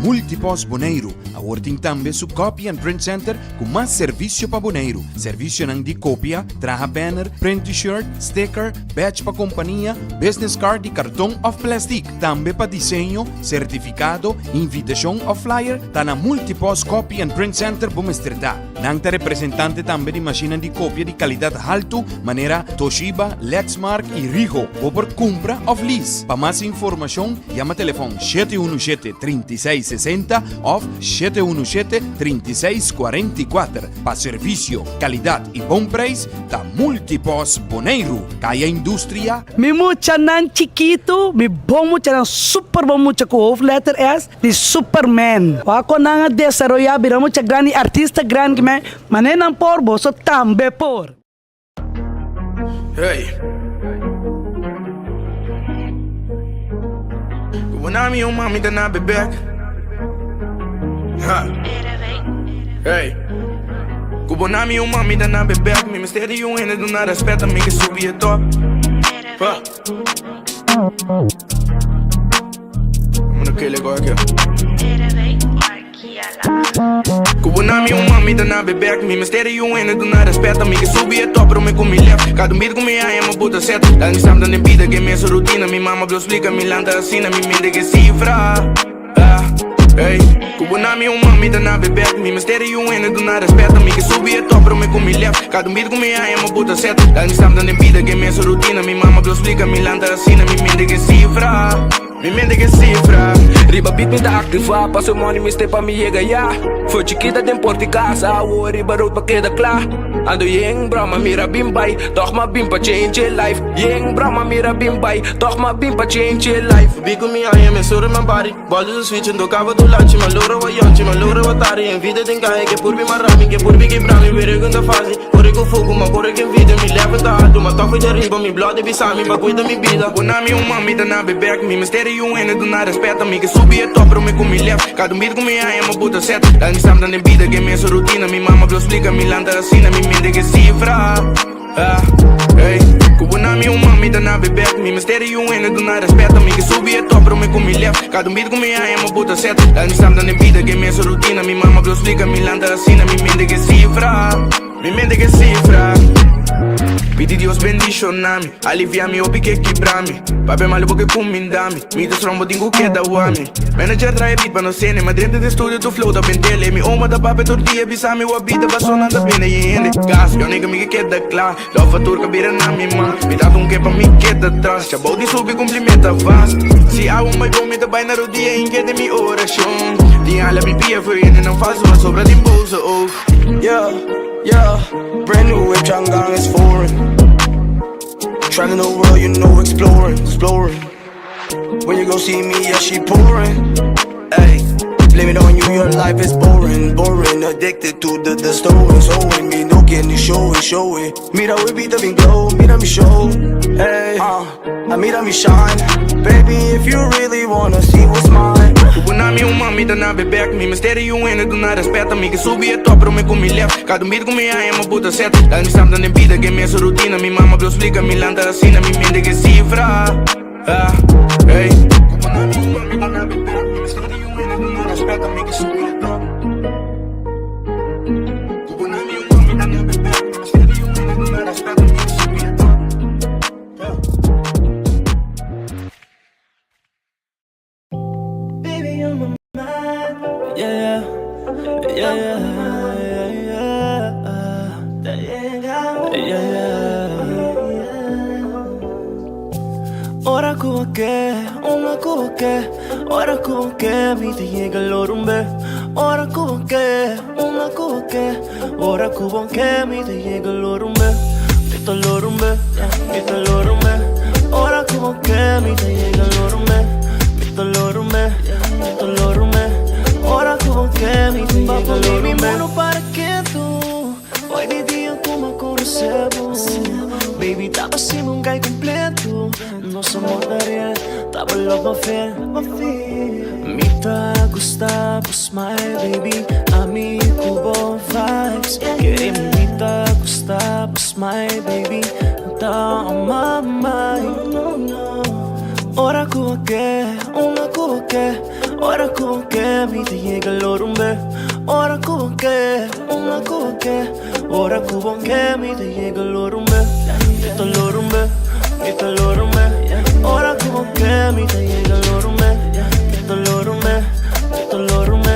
Multipost Boneiru awor tin tambe su Copy and Print Center ku mas servisio pa Boneiru. Servisionan di kopia, traha banner, print t-shirt, sticker, badge pa kompania, business card di karton òf plèstik. Tambe pa diseño, sertifikado, invitashon òf flyer, ta na Multipost Copy and Print Center bo mester ta. Nan ta representante tambe di mashinnan di kopia di kalidat haltu manera Toshiba, Lexmark i Ricoh. Bo por kumpra òf lease. Pa mas informashon yama telefòn 717 36 60 òf 717 36 44. Pa servisio, kalidat i bon preis ta Multipost Boneiru, Kaya Industria. Mi muchanan chikitu, mi bon muchanan, super bon mucha ku hoofdletter S, di Superman. Wak kon nan a desaroyá bira mucha grandi, artista grandi ki men, manera nan por, boso tambe por. Hey. Ku mi un mami ta na bebek. Ha. Hey. Ku mi un mami ta na bebek. Mi mester di un hende duna respet mi ke subi e top. Ha. Ku bo na mi un mami ta na bebek. Mi mester di un hende duna respet mi ke subi e top pero mi ku mi left. Kada un bit ku mi haña mi buta set. Dal mi samta den bida ke mesun rutina. Mi mama blo splika mi lanta asina mi mente ke sifra. Ah, ey. Ku bo na mi un mami ta na bebek. Mi mester di un hende duna respet mi ke subi e top pero mi ku mi left. Kada un bit ku mi haña mi buta set. Dal mi samta den bida ke mesun rutina. Mi mama blo splika mi lanta asina mi mente ke sifra. Mi mente ke sifra. Riba beat mi ta aktivá, paso money mi step pa mi yega ya. For chikita den por di casa, awor riba road pa keda kla. Ando yen broma mira bin bai, tòg m'a bin pa change e life. Yen broma mira bin bai, tòg m'a bin pa change e life. Bi ku mi aña mi suru man body. Bòl di switch en tokaba tu lanchi Ma lora wa yonchi, ma lora wa tari En vida den kaya ke purbi marami Ke purbi kibrami, were ku ta fasi Kore ku foku, ma kore ku envidia Mi level ta altu, ma tòg di ariba Mi blòd di bisami pa kuida mi bida. Ku na mi un mami ta na bebek Mi mester di un hende duna respet Mi ke subi e top pero mi ku mi left Kada un bit ku mi haña mi buta set Dal mi samta den bida ke mesun rutina Mi mama blo splika mi lanta asina Mi mente ke sifra. Ah, ey. Ku bo na mi un mami ta na bebek. Mi mester di un hende duna respet. Mi ke subi e top pero mi ku mi left. Kada un bit ku mi haña mi buta set. Dal mi samta den bida ke mesun rutina. Mi mama blo splika mi lanta asina. Mi mente ke sifra, mi mente ke sifra. Pidi Dios bendishona mi. Alivia mi hopi ke kibra mi. Papia malu bo ke kuminda mi. Mi ta strong bo tin ku keda wami. Manager trae beat pa no sende. Ma drenta den studio tu flow ta bentele. Mi oma ta papia tur dia bisa mi wak bida paso nan ta bende y hende. Gas, yo nigga mi ke keda kla. Love a tur ka bira na mi man. Mi tata un ke pa mi keda tras. Chabou di subi kumpli meta vast. Si awa mai bon mi ta bai na rodia y keda mi orashon. Tin hala mi pia for hende nan falso a sobra tin boze oog. Yeah, yeah, brand new whip, Changan is foreign. Traveling the world, you know, exploring, exploring. When you go see me, yeah, she pouring. Hey, blame it on you, your life is boring, boring. Addicted to the the stolen, so in me, no getting show it, show it. Mira, we be the big glow, mira mi show. Hey, I mira mi shine. Baby, if you really wanna see what's mine. Ku na mi un mami ta na bebek. Mi mester di un hende duna respet Mi ke subi e top pero mi ku mi left. Kada un bit ku mi haña mi buta set. Dal mi samta den bida ke mesun rutina. Mi mama blo splika mi lanta asina. Mi mente ke sifra. Ah, ey. Ku na mi un mami ta na bebek. Mi mester di un hende duna respet Mi ke subi e top. Ku na mi un mami ta na bebek. Mi mester di un hende duna respet Mi ke subi e top. Baby, you're my mind. Yeah, yeah, yeah, yeah, yeah, yeah. Ora ku ke, una ku ke, ora ku ke, mi te yega lorumbe. Ora ku ke, una ku ke, ora ku ke, mi te yega lorumbe. Mi ta lorumbe, mi ta lorumbe. Ora ku ke, mi te yega lorumbe. Mi ta lorumbe, mi ta lorumbe. Ora ku ke, mi te yega lorumbe. Para ketu, Hoy di dia ku m'a konosé bo. Baby, taba sin un guy kompleto. Nos amor ta real, taba love affair. Mi ta gusta bo smile, baby. Ami ku bo vibes. Kere mi ta gusta bo smile, baby. Ta on my mind. Ora ku ke, una ku ke, ora ku ke, mi te yega lorumbe. Ora ku ke, una ku ke, ora ku ke, mi te yega lorumbe. Mi ta lorumbe, mi ta lorumbe. Ora ku ke, mi te yega lorumbe. Mi ta lorumbe, mi ta lorumbe.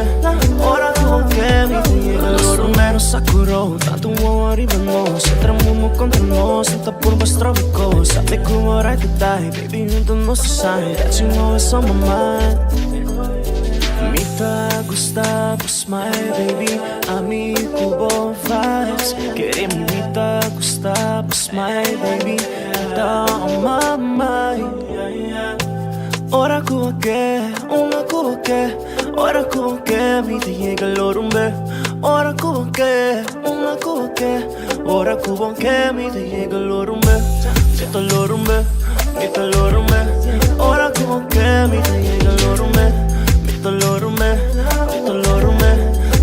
Ora ku ke, mi te yega lorumbe. Sakuro, tantu riba nos, entra mundo kontra nos, ta por trópico. Sabe ku ride or die, baby, junto nos sign. That you know it's on my mind. Mi ta gusta bo smile, baby. Ami ku bo vibes. Kere mi ta gusta bo smile, baby. Ta on my mind. Ora ku ke, una ku ke, ora ku ke, mi te yega lorumbe. Ora ku ke, una ku ke, ora ku ke, mi te yega lorumbe. Mi ta lorumbe, mi ta lorumbe. Ora ku ke, mi te yega lorumbe. Mi ta lorumbe, mi ta lorumbe.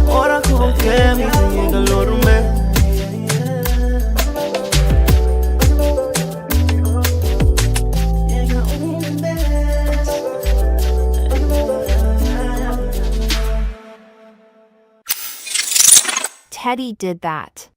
Ora ku ke, mi te yega lorumbe. Yega un bes. Teddy did that.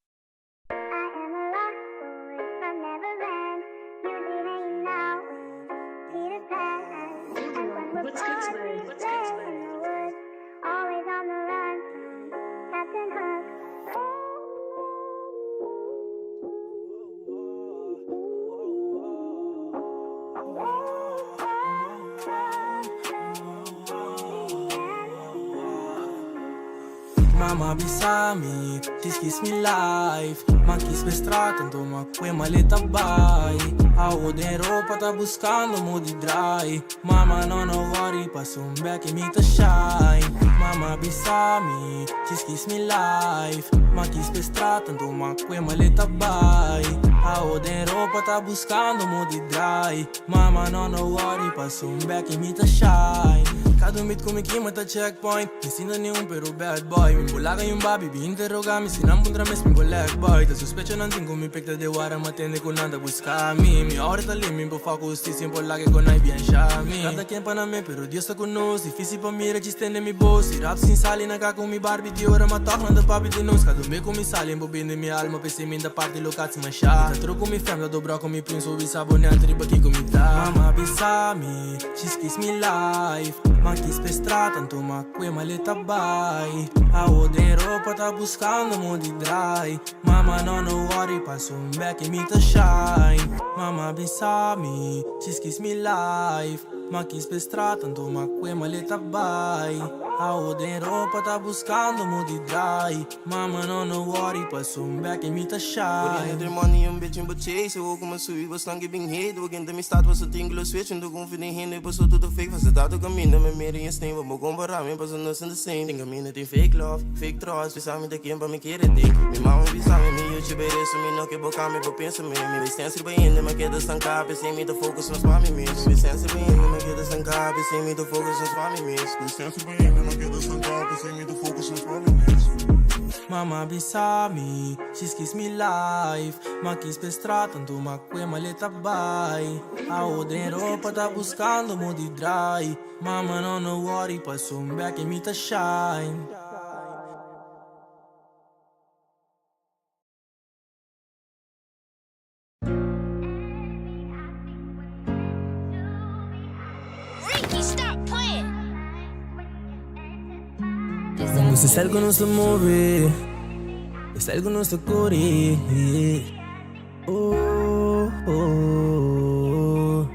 Mama bisa mi, this kiss me life. Ma kiss me straat, anto ma kwe maleta bai. Awo den ropa ta buscando mo di dry. Mama no no worry, paso un back mi ta shine. Mama bisa mi, this kiss me life. Ma kiss me straat, anto ma kwe maleta bai. Awo den ropa ta buscando mo di dry. Mama no no worry, paso un back mi ta shine. Cada meet ku mi kima ta checkpoint. Mi sinta ni un pero bad boy. Mi bulaga yung babi, bi interroga mi. Sinang puntra mes mi black boy. Ta sospecho nan tin ku mi pekta de wara matende ku nanda busca mi. Mi ora ta lim, mi po fa justicia por la que con ai bien shami. Cada quien pa na me, pero Dios ta con nos. Difícil pa mira, chistende mi voz. Si rap sin sali na ka con mi Barbie di ora ma toch nanda papi di nos. Cada me ku mi sali, bo binde mi alma, pese mi da parte locatie ma sha. Ta tro ku mi fam, ta dobra ku mi prins, so bisa bonete riba kiko mi ta. Mama bisa mi, she's kiss me life. Ma kiss pe straat, anto ma kwe maleta bai. Awo den ropa ta buscando mo di dry. Mama no no worry, paso un back mi ta shine. Mama bisa mi, she's kiss me life. Ma kiss pe straat, anto ma kwe maleta bai. Awo den ropa ta buscando mo di dry. Mama no no worry, paso un back mi ta shine. Por money een bitch in chase. Ook om een sui was lang been hate. We kenden mi staat was het tingle switch. En de confident heen, pas tot de fake. Was het dat ook een minder met meer in steen. Wat me compara, me pas een in the same. Denk aan in fake love, fake trust. We samen de kind, maar me keren ding. Mi mama bi samen, mi jutje bij de mi no ke boka mi bepensa me. Mi we sense bij in, maar ke de stanka, be me de focus on swami mis. We sense bij in, maar ke de stanka, be me de focus on swami mis. We sense bij in, maar ke de stanka, be me de focus on swami mis. Mama bisa mi, she's kiss me life. Ma kiss pe straat, anto ma kwe maleta bai. Awo den ropa ta buscando mo di dry. Mama no no worry, paso un back mi ta shine. Ricky, stop playing. Não se salgo não se move, salgo não se corre. Oh, oh.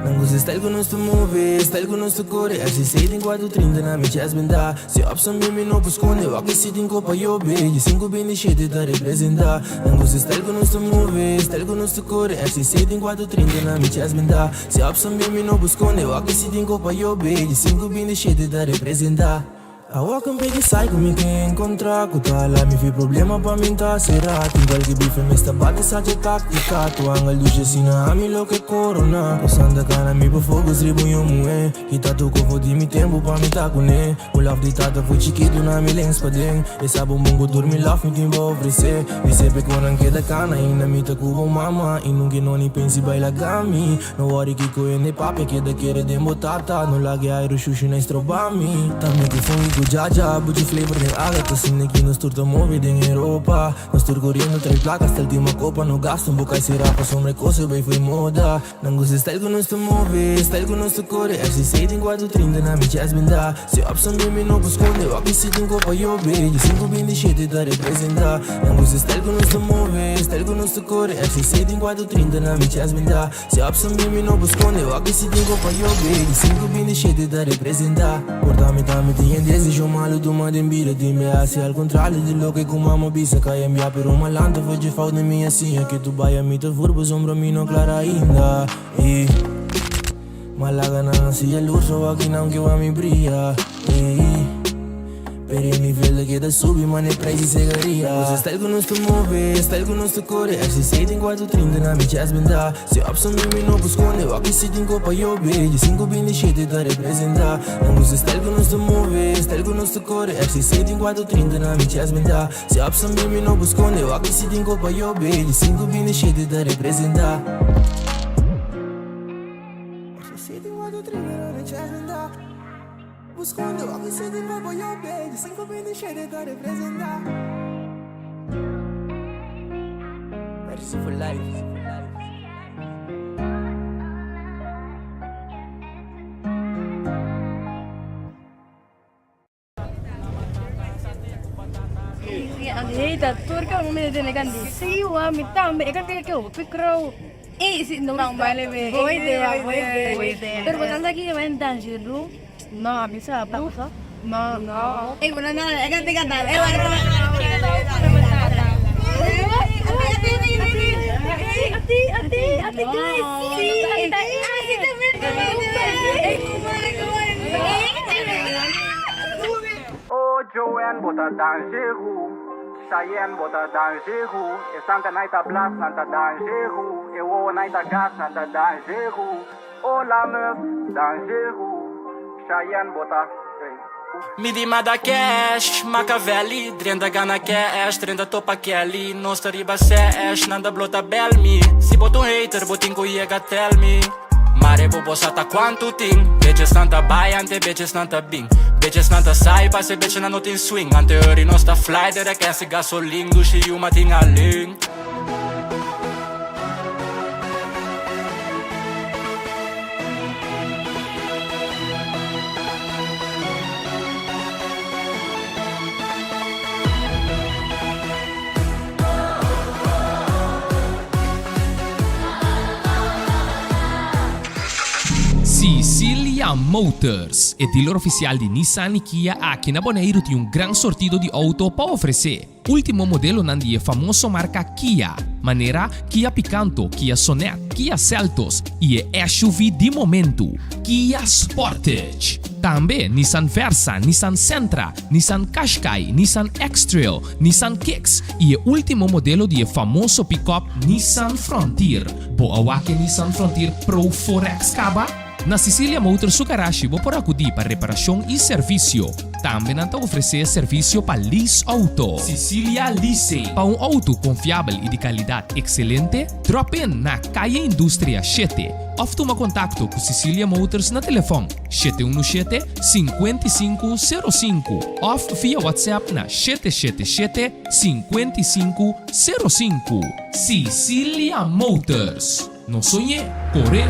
Não gosto style ku nos ta move, style ku nos ta kore. RCC tin 430 na mi chest benda. Si option mi mi no por skonde, wak si tin kopa yobe. E 527 ta representá. Nan gusta style ku nos ta move, style ku nos ta kore. RCC tin 430 na mi chest benda. Si option mi mi no por skonde, wak si tin kopa yobe. E 527 ta representá. Awor ku pidi sai ku mi ke enkontrá ku ta hala mi fi problema pa mi ta será Tin kualke bife mester bati sa dje taktika Tu angel dushi asina ami lo ke korona Ku santa kana mi por focus riba un yu muhé Kita tur kofo di mi tempu pa mi ta kuné Un love di tata for chikitu na mi lens paden E sa bon bon ku tur mi love mi tin pa ofresé Mi sepe kon nan keda kana ainda mi ta ku bo mama I nunke no ni pensi bai laga mi No worry kiko hende papia keda kere den bo tata No laga e airu shushu na estroba mi Ta mi ku fungi ku jaja Buchi flavor den aga Ta asina ki nos tur ta move den Europa Nos tur koriendo trae plaka Hasta ultima kopa no gasta Un boka e sera pasobra e kos e bay fo'i moda Nan gusta e style ku nos ta move Style ku nos ta kore FCC tin kuatro trinta na mi chest benda Si opson bin mi no por skonde Wak si tin kopa yobe Diesinku binti shete ta representa Nan gusta e style ku nos ta move Style ku nos ta kore FCC tin kuatro 30 na mi chest benda Si opson bin mi no por skonde Wak si tin kopa yobe Diesinku binti shete ta representa Por ta mi tambe tin e desishon malu tuma den bida Tin be hasi al kontrario di loke ku mama bisa Kai enbia pero malanta for dje fout den mi a siña Ke tu bai a mi ta vur pasobra mi no klar ainda Ey. Malaga nan hasi yalur so aki nan ke wak mi bria ey Pero e nivel ta keda subi mane prijs di segaria Nos e style ku nos ta move, e style ku nos ta kore FCC tin kuatro trinta na mi chest benta Si opson bin mi no por skonde wak si tin kopa yobe Diesinku binti shete ta representa Nan gusta e style ku nos ta move, e style ku nos ta kore FCC tin kuatro trinta na mi chest benta Si opson bin mi no por skonde wak si tin kopa yobe Diesinku binti shete ta representa. Hey, ta tur ka mi tene kan di. Sí, wa mi tambe. E kan ke ke hopi crow. Eh, sí, no bang baile be. Boa idea, boa idea. Boa idea. Pero botan sa ki wen danshi ru. No, a mi sa pa. No, no. Eh, bueno, no, e kan te kanta. Eh, wa. Ati, ati, ati, guys. Sí. Oh Joanne bo ta dangeru Cheyenne bo ta dangeru E sanka nai ta blas nan ta dangeru E wowo nai ta gas nan ta dangeru Oh la meuf dangeru Cheyenne bo ta ey. Mi di mada cash, Machiavelli Drenta gana cash, drenta topa Kelly Nos ta riba sesh, nan ta blota bel mi Si bo ta un hater, bo tin ku yega tel mi Mare bo bo sa ta cuanto tin Bitches nan ta bay ante bitches nan ta bin Bitches nan ta sai pase bitches nan no tin swing Ante hurry nos ta fly dera kese gasolin Dushi yuma tin alin. Sicilia Motors, e dealer oficial di Nissan y Kia aki na Boneiru tin un gran sortido di auto pa ofrece. Ultimo modelonan di e famoso marca Kia, manera Kia Picanto, Kia Sonet, Kia Seltos y e SUV di momento, Kia Sportage. Tambe Nissan Versa, Nissan Sentra, Nissan Qashqai, Nissan X-Trail, Nissan Kicks y e ultimo modelo di e famoso pick-up Nissan Frontier. Bo a wak e Nissan Frontier Pro 4X caba? Na Sicilia Motors su garashi bo por acudi pa reparacion y servicio. Tambe nan ta ofrece servicio pa lease auto. Sicilia Leasing. Pa un auto confiabel y di calidad excelente, drop in na Calle Industria shete of tuma contacto cu Sicilia Motors na telefon 717 5505 of via WhatsApp na 777 5505. Sicilia Motors. No soñ'é, cor'é!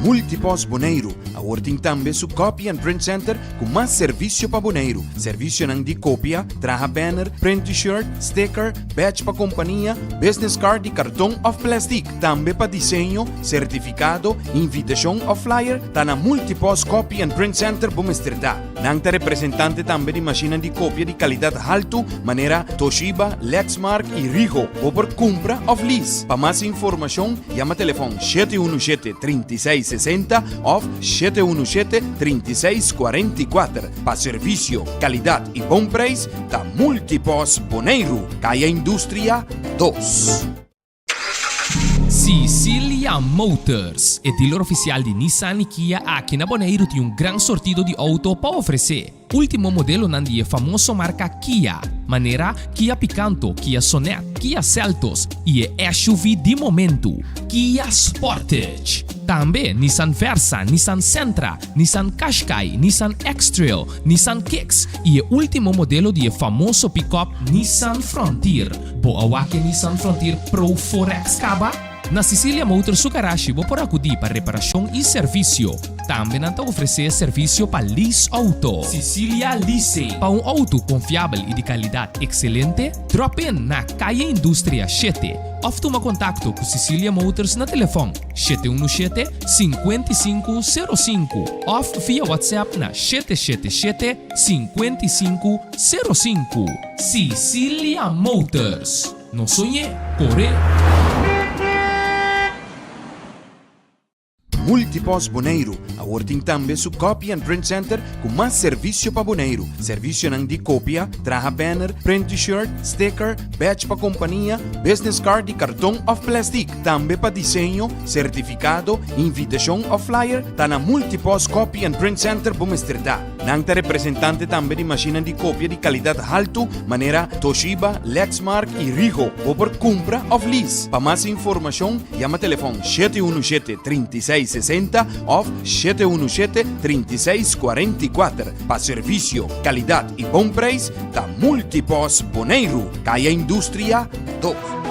Multipost Boneiru awor tin tambe su Copy and Print Center ku mas servisio pa Boneiru. Servisionan di kopia, traha banner, print t-shirt, sticker, badge pa kompania, business card di karton òf plèstik. Tambe pa diseño, sertifikado, invitashon òf flyer ta na Multipost Copy and Print Center bo mester ta. Nan ta representante tambe di mashinnan di kopia di kalidat haltu manera Toshiba, Lexmark i Ricoh. Bo por kumpra òf lease. Pa mas informashon yama telefòn 717 36. 36 60 òf 717 36 44. Pa servisio, kalidat i bon preis ta Multipos Boneiru, Kaya Industria dos. Sicilia Motors, e dealer oficial di Nissan y Kia aki na Boneiru tin un gran sortido di auto pa ofrece. Ultimo modelonan di e famoso marca Kia, manera Kia Picanto, Kia Sonet, Kia Seltos y e SUV di momento, Kia Sportage. Tambe Nissan Versa, Nissan Sentra, Nissan Qashqai, Nissan X-Trail, Nissan Kicks y e ultimo modelo di e famoso pick-up Nissan Frontier. Bo a wak e Nissan Frontier Pro 4X caba? Na Sicilia Motors su garashi bo por acudi pa reparacion y servicio. Tambe nan ta ofrece servicio pa lease auto. Sicilia Leasing. Pa un auto confiabel y di calidad excelente, drop in na Calle Industria shete of tuma contacto cu Sicilia Motors na telefon 717 5505 of via WhatsApp na 777 5505. Sicilia Motors. No soñ'é, cor'é! Multipost Boneiru awor tin tambe su Copy and Print Center ku mas servisio pa Boneiru. Servisionan di kopia, traha banner, print t-shirt, sticker, badge pa kompania, business card di karton òf plèstik. Tambe pa diseño, sertifikado, invitashon òf flyer ta na Multipost Copy and Print Center bo mester ta. Nan ta representante tambe di mashinnan di kopia di kalidat haltu manera Toshiba, Lexmark i Ricoh. Bo por kumpra òf lease. Pa mas informashon yama telefòn 717 36 60 òf 717 36 44. Pa servisio, kalidat i bon preis ta Multipos Boneiru, Kaya Industria 2.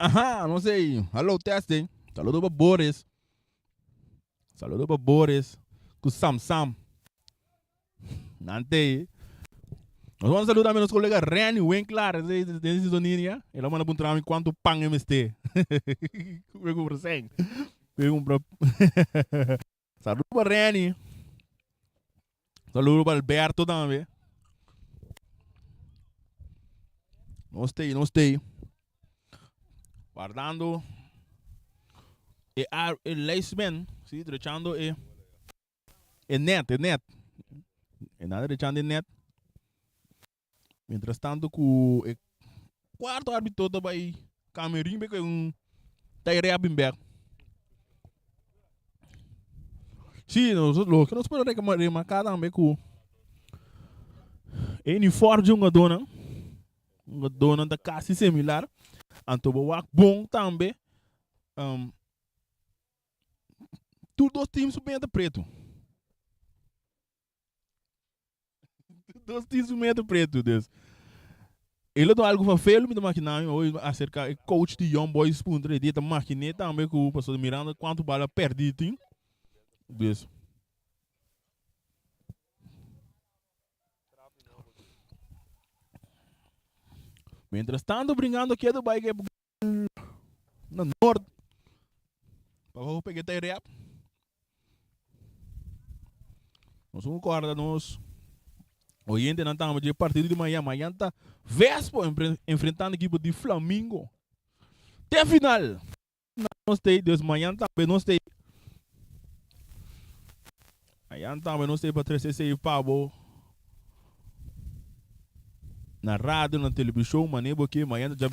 Aha, no sé. Hallo, testing. Saludo pa Boris. Saludo pa Boris. Ku Sam Sam. Nante. Nos vamos a saludar a nos colega Renny Winklar. Den sintonia. El a manda puntra mi cuanto pan e mester. Voy comprar 100. Voy comprar. Saludo pa Renny. Saludo pa Alberto tambe. Nos stay, nos stay. Guardando e, e lijstman, sí, drechando e e net, e net. E nada drechando e net. Mientras tanto ku e cuarto árbitro ta bai Camerín be un tairea bin bek. Sí, nos, lo que nos puede remarcar tambe ku e uniform di hungadónan, hungadónan ta kasi similar. Anto bo wak bon tambe, um, tur dos team su benta pretu. Dos tin su meta preto, dus. Ele ta algo van velo mi ta makina mi hoy acerca e coach di Young Boys puntra e dia ta makiné tambe ku pasobra mirando kuantu bala perdí tin. Dus. Mientras tanto bringando ketu bai ke na Noord. Pa hopi pega e rap. Nos un corda nos oyentenan tambe dje partido di mañan. Mañan ta Vespo enfrentando equipo di Flamingo. Te final. Nos tei, dus mañan tambe nos tei. Mañan tambe nos tei pa trece esei pa bo. Na radio, na television, mane bo ke mañan ta dja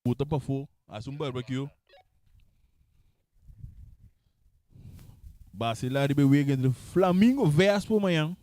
buta pafó, hasi un barbecue. Basila riba e wega entre Flamingo Vespo mañan.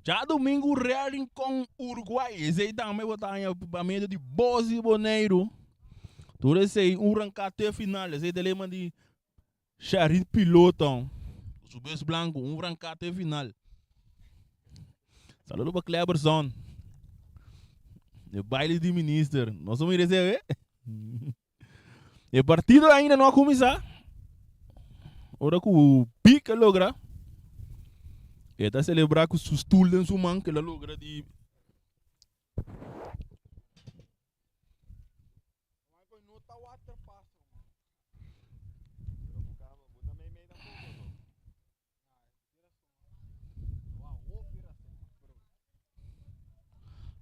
Djadumingu Real Rincon Uruguay. Esei tambe bo ta haña pa medio di Bos di Boneiru. Tur esei un ranká te final. Esei ta lema di Sharit Piloto. Su bes blanku, un ranká te final. Saludo pa Cleberson. E baile di minister. Nos a mira esei awe? E partido ainda no a kuminsá. Ora ku Pique a logra, e ta selebrá ku su stul den su man ku el a logra di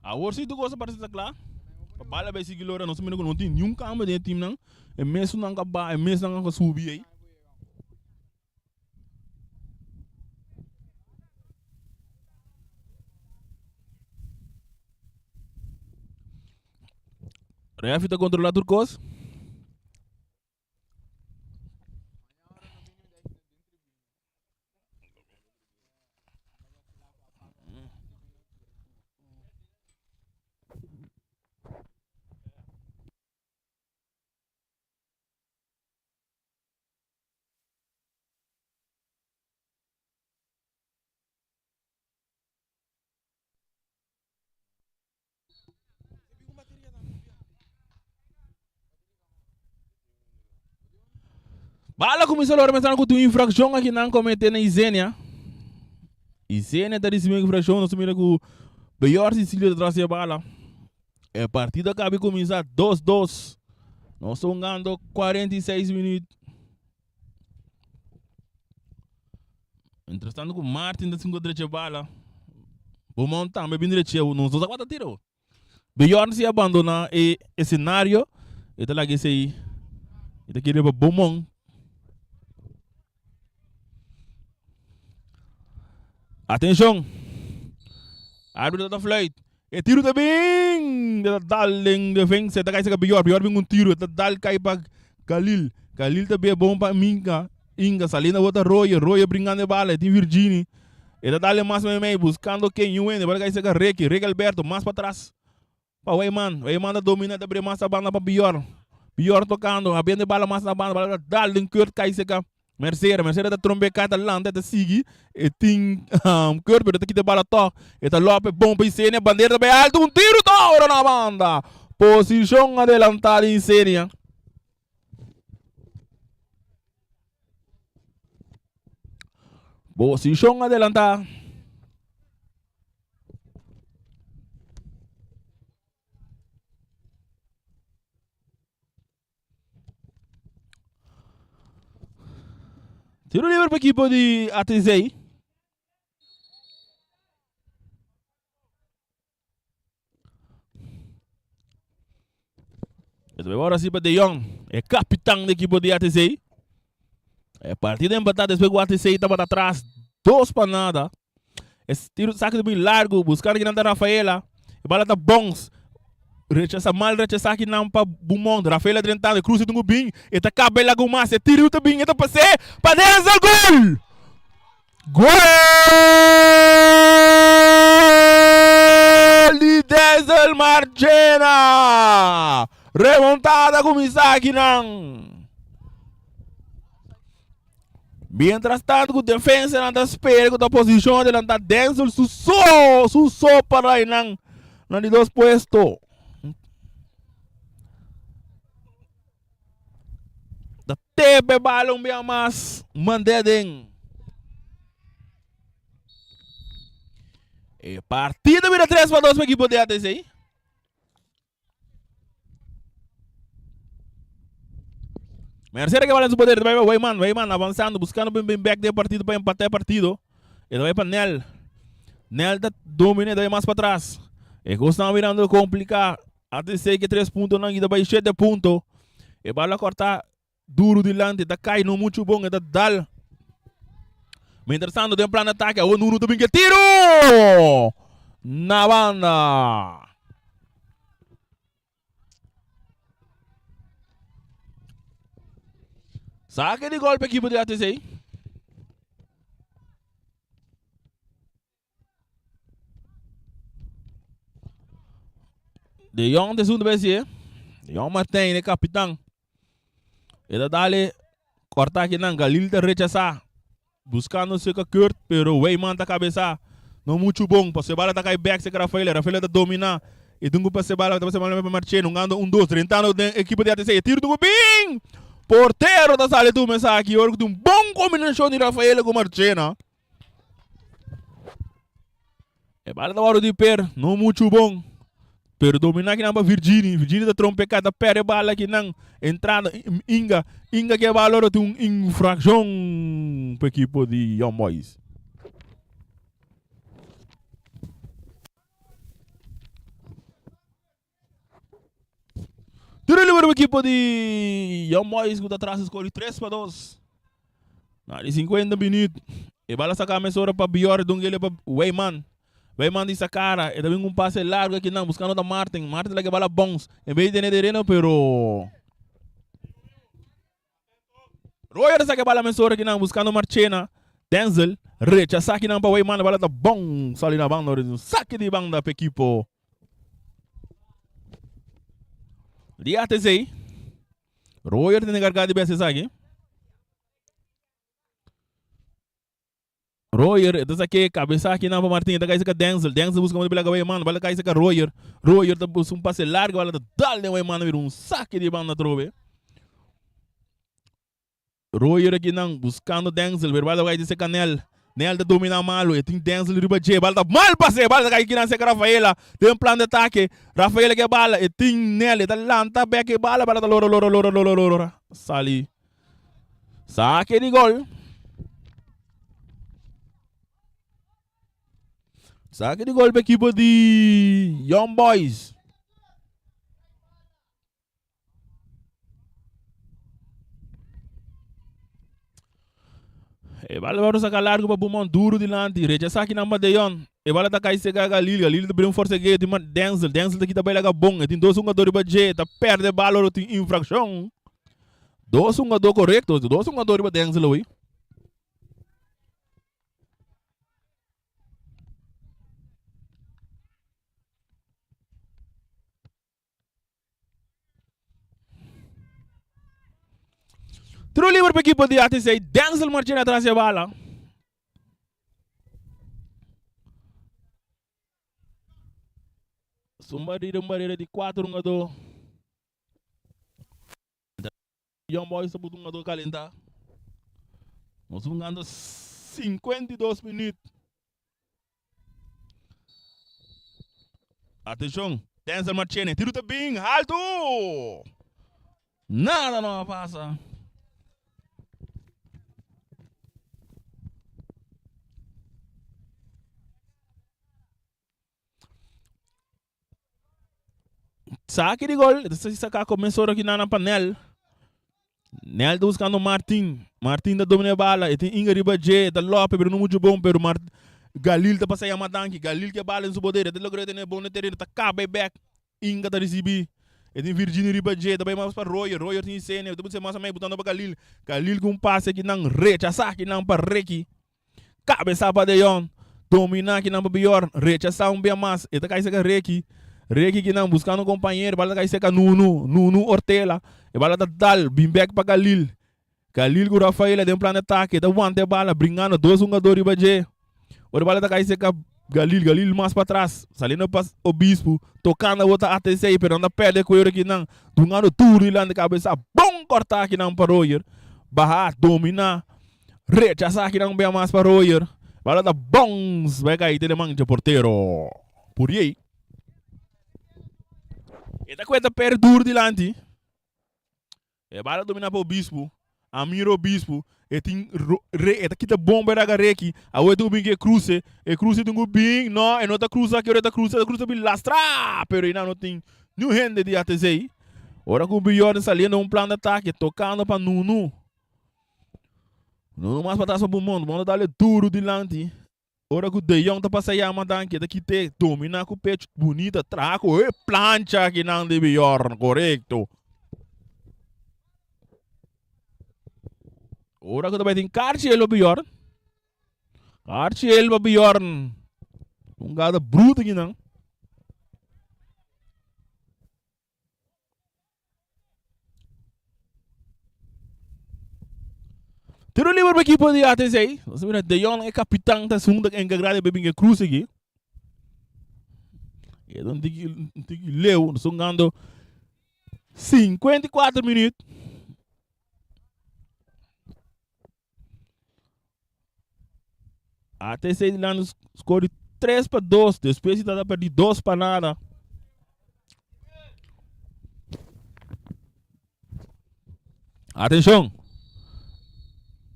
Awor si tur cosa parece ta cla. Pa bala bay sigui lora nos mira cu no tin niun cambio den e teamnan. E mesunnan ka baha, e mesnan ka subi ey. Refi ta controla tur cos. Bala kuminsá lora pensando ku tin un infrakshon aki nan komete na Isenia. Isenia ta risibí un infrakshon, nos ta mira ku Beyor Cecilio ta tras di e bala. E partido a kabi kuminsá 2-2. Nos ta hungando 46 minuut. Mientras tanto ku Martin ta sinko drecha bala. Beaumont tambe bin drecha. Nos no sa kwa ta tira. Bjorn si abandona e escenario. E ta laga esei. E ta kere pa Beaumont. Atenshon. Arbitro ta fluit. E tiro ta bin! E ta dal den defensa. E ta kai saka Bjorn. Bjorn bin un tiro. E ta dal kai pa Khalil. Khalil ta bia bon pa Minka. Inga saliendo bota Roye. Roye bringando e bala. E tin Virgini. E ta dal e mas meimei buscando ken Yuen. E bala kai saka Ricky. Ricky Alberto mas pa tras pa Weyman. Weyman ta domina ta bria mas na banda pa Bjorn. Bjorn tocando. Habiendo e bala mas na banda. Bala ta dal den Kurt kai saka Mercera, Mercera ta trombeká, ta lanta, e ta sigui, e tin um, Kurt, pero ta kita e bala tòg. E ta lòp e bon pa Isenia, bandera ta bai alto, un tiru tòg na banda. Posishon adelantá di Isenia. Posishon adelantá. Tiro libre pa equipo di ATC. Ahora sí pa De Jong, e capitán di equipo di ATC. E partido empatado después ku ATC estaba atrás 2-0. Es tiro saque de largo, buscando que Rafaela. E bala ta bons. Rechaza mal rechaza aqui não pa Bumond. Rafaela drentando, cruza do bem. E ta cabela com massa. Tiro ta bem, e ta passe. Pa dentro, gol! Gol di Denzel Marchena! Remontada começa aqui não. Mientras tanto ku defensanan ta spera ku ta posishon adelantá Denzel su so, su so para einan na di dos puesto. Ta tepe bala un bia mas, mand'é aden. E partido bira 3-2 pa ekipo di ATC. Mercedes que vale su poder, vai Weyman, Weyman avanzando, buscando bem bem back de partido para empatar partido. Ele vai para Nel. Nel tá domina, vai mais para trás. E está mirando complicar. ATC que 3 pontos não, ainda vai 7 pontos. E bola cortar duro dilante, tá cai no muito bom, tá dal. Mientras tanto, tem plano de ataque. O Nuno também que tiro! Na banda. Saque de golpe equipo de ATC. De Jong ta esun ta bay hacié. De Jong Martijn, e capitan. E ta dale corta akinan. Galil ta rechasa. Buscando cerca Kurt, pero Weyman ta cabeza. No mucho bon, paso e bala ta cay bek cerca Rafaela. Rafaela ta domina. E dungu pasa e bala, ta pasa e bala pa Marchena. Hungando un dos, drentando den ekipo di ATC. E tiro dungu bin! Portero ta sali tuma esaki. Ora cu tin un bon combinacion di Rafaela cu Marchena. E bala ta wòrdu di per, no muchu bon. Pero dominá kinan pa Virgini. Virgini ta trompeká, ta pèrdè bala kinan. Entrando Inga. Inga ke bala ora tin un infrakshon pa ekipo di Young Boys. Tiro liber pa ekipo di Young Boys ku ta tras e skor di 3-2. Na di 50 minuut e bala saka mesora pa Bjorn Dungele pa Weyman. Weyman di sakara e ta bin ku un pase largo akinan buskando ta Martin. Martin ta laga e bala bounce en bes di tene tereno pero Royer ta saka e bala mesora akinan buskando Marchena. Denzel rechasa akinan pa Weyman e bala ta bounce sali na banda ora di un sake di banda pa ekipo Di ATC, Royer tin encargado di bes esaki. Royer, e ta sake cabeza aki nan pa Martin, e ta kai saka Denzel, Denzel busca modo pela kabey man, bala kai saka Royer, Royer ta busca un pase largo, bala ta dal den wey man, bira un sake di banda atrobe. Royer aki nan buscando Denzel, pero bala ta kai saka Nel, Nel ta domina malo, e tin Denzel riba dje, bala ta mal pase, bala ta kai kinan saka Rafaela, den plan di atake, Rafaela ke bala, e tin Nel, e ta lanta bek e bala, bala ta lora lora lora lora lora, sali, sake di gol. Sake di gol pa ekipo di Young Boys. E bala wòrdu saka largu pa Bumon duru dilanti. Rechasá kinan pa Deyon. E bala ta kai seka Galil. Galil ta bira un forsegeo tin Denzel. Denzel ta kita bai laga bon. E tin dos hungadó riba dje. E ta pèrdè bala ora tin infrakshon. Dos hungadó korekto. Dos hungadó riba Denzel awor. Tiro liber pa equipo di ATC. Denzel Marchena atrás e bala. Su barrida, un barrida di 4 hungador. Young Boys ta buta un hungador calenta. Nos hungando 52 minuut. Atenshon, Denzel Marchene, tiro ta bin haltu! Nada no a pasa. Saki di gol, ta saka komienso ora ki nana pa Nel. Nel ta buscando Martin. Martin ta domina e bala. E tin Inga riba dje. E ta lope, pero no mucho bon. Pero Mart Galil ta pasa yama danki. Galil ke bala en su poder. E ta logra tene bon den tereno. Ta kaba e bek. Inga ta risibi. E tin Virginio riba dje. Ta bai mas pa Royer. Royer tin Isenia. E ta busca mas amei botando pa Galil. Galil ku un pase kinan. Rechasa kinan pa Ricky. Kabesa pa De Jong. Domina kinan pa Bjorn. Rechasa un bia mas. E ta kai seka Ricky. Ricky kinan buskando un kompañero. Bala ta kai seka Nunu. Nunu Ortela. E bala ta dal. Bin bek pa Galil. Galil ku Rafaela den plan di atake. E ta wanta e bala. Bringando dos hungador riba dje. Ora e bala ta kai seka Galil. Galil mas patras. Saliendo pa Obispo. Tokando awor ta ATC. Pero nan ta perde kuero kinan. Dungando duru dilanti kabesa. Bon korta kinan pa Royer. Baha. Domina. Rechasá kinan bia mas pa Royer. Bala ta bounce bai kai den e man dje portero. Puriey. E ta kueta per dur dilanti. E bala domina pa Obispo. Amir Obispo. E tin re e ta kita bon bai raga reki. Awo e tin ku bin ku e kruse. E kruse tin ku bin. No, e no ta krusa ki ora e ta krusa. E ta krusa bin lastra. Pero einan no tin niun hende di ATC. Ora ku Bjorn saliendo un plan di atake tokando pa Nunu. No mas patras pa Bumon, Bumon ta dale duro dilanti. Ora ku De Jong ta pasa yama danki, e ta kite, domina ku pecho bunita, traha ku e plancha kinan di Bjorn, korekto. Ora ku ta bai tin karchi elo Bjorn. Karchi elo pa Bjorn. Un gada bruto kinan. Tiro liber pa ekipo di ATC. Nos mira De Jong e kapitan ta esun ta enkargá di bin e krus aki. E ta un tiki un tiki leu. Nos ta hungando 54 minuut. ATC di Lando score di 3 pa 2. Despues di tata perdi 2 pa nada. Atención.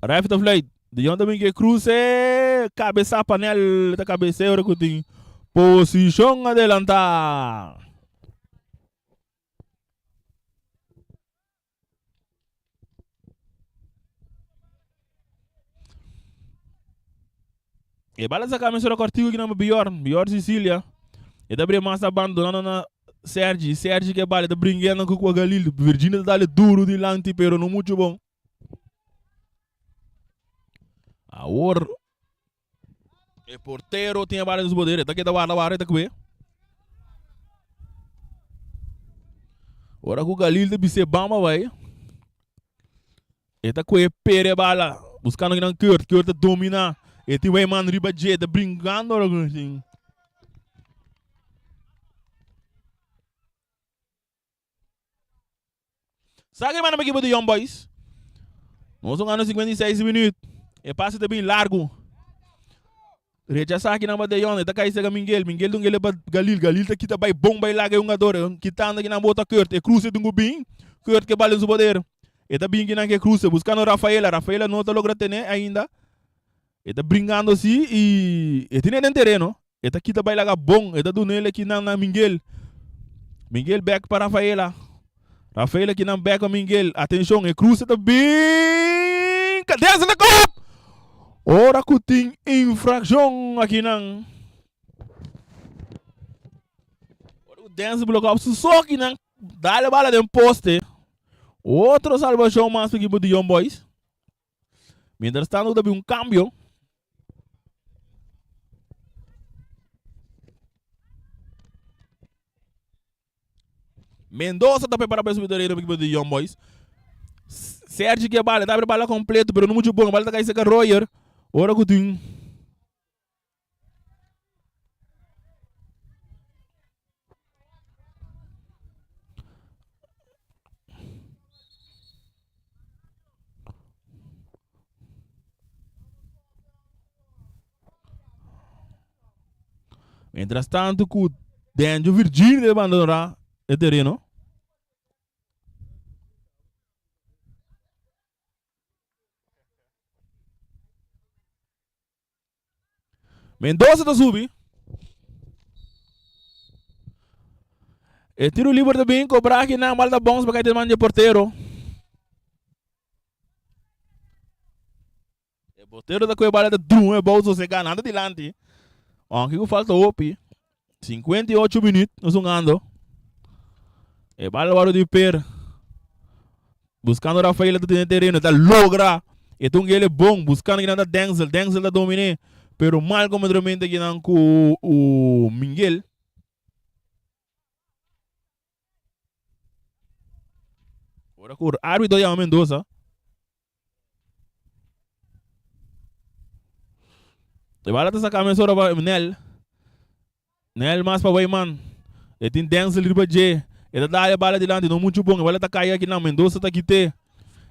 Ref ta fluit. De Jong también que cruce. Cabeza panel. Ta cabeceo recutin. Posición adelantada. E bala saca mesora cortico que nome Bjorn, Bjorn Sicilia. E ta brinca mas abandonando na Sergi, Sergi que bala ta brincando com o Galil. Virginia ta dale duro dilante, pero no mucho bom. Awor e portero tin e bala den su poder, e ta keda warda warda e ta kue. Ora ku Galil ta bis'é bamba bai, e ta kue pere e bala, buskando kinan Kurt, Kurt ta dominá, e tin Weyman riba dje, ta brinkando ora ku tin. Sa ke manda pa ekipo di Young Boys? Nos ta gana 56 minuut. E pase ta bin largu. Rechasa akinan pa De Jong. E ta kai sega Mingel. Mingel dun gele pa Galil. Galil ta kita bai bon bai laga e hungador. Kitando akinan bota Kurt. E cruce dun ku bin. Kurt ke bal den su poder. E ta bin kinan ke cruce. Buskando Rafaela. Rafaela no ta logra tene ainda. E ta bringando si y e tene den tereno. E ta kita bai laga bon. E ta duna el akinan na Mingel. Mingel bek pa Rafaela. Rafaela akinan bek pa Mingel. Atenshon, e kruse ta bin. Kadensa na kop! Ora ku tin infrakshon akinan. Ora ku Denzel bloka op su so akinan. Dale bala den poste. Otro salbashon mas pa ekipo di Young Boys. Mientras tanto ta bin un cambio. Mendoza ta prepara pa subir terreno equipo de Young Boys. Sergi que bala, ta bala completo, pero no mucho bom. Bala ta cai seca Royer. Ora ku tin. Mientras tanto ku Daniel Virgilio ta abandoná e tereno. Mendoza ta subi. E tiro liber ta bin cobra aki nan bal ta bons pa kai den man di e portero. E portero ta koe bala ta drun e bou sosega nan ta dilanti. Aunke ku falta hopi. 58 minuut nos hungando. E bala wòrdu di per. Buscando Rafaela ta tene tereno, ta logra. E ta un gele bon, buscando kinan ta Denzel, Denzel ta domine. Pero mal completamente kinan ku u Mingel. Ora ku arbitro yama Mendoza. E bala ta saca mesora pa Nel. Nel mas pa Weyman. E tin Denzel riba dje. E ta dale bala dilanti, no mucho bon. E bala ta cai aki nan. Mendoza ta kite.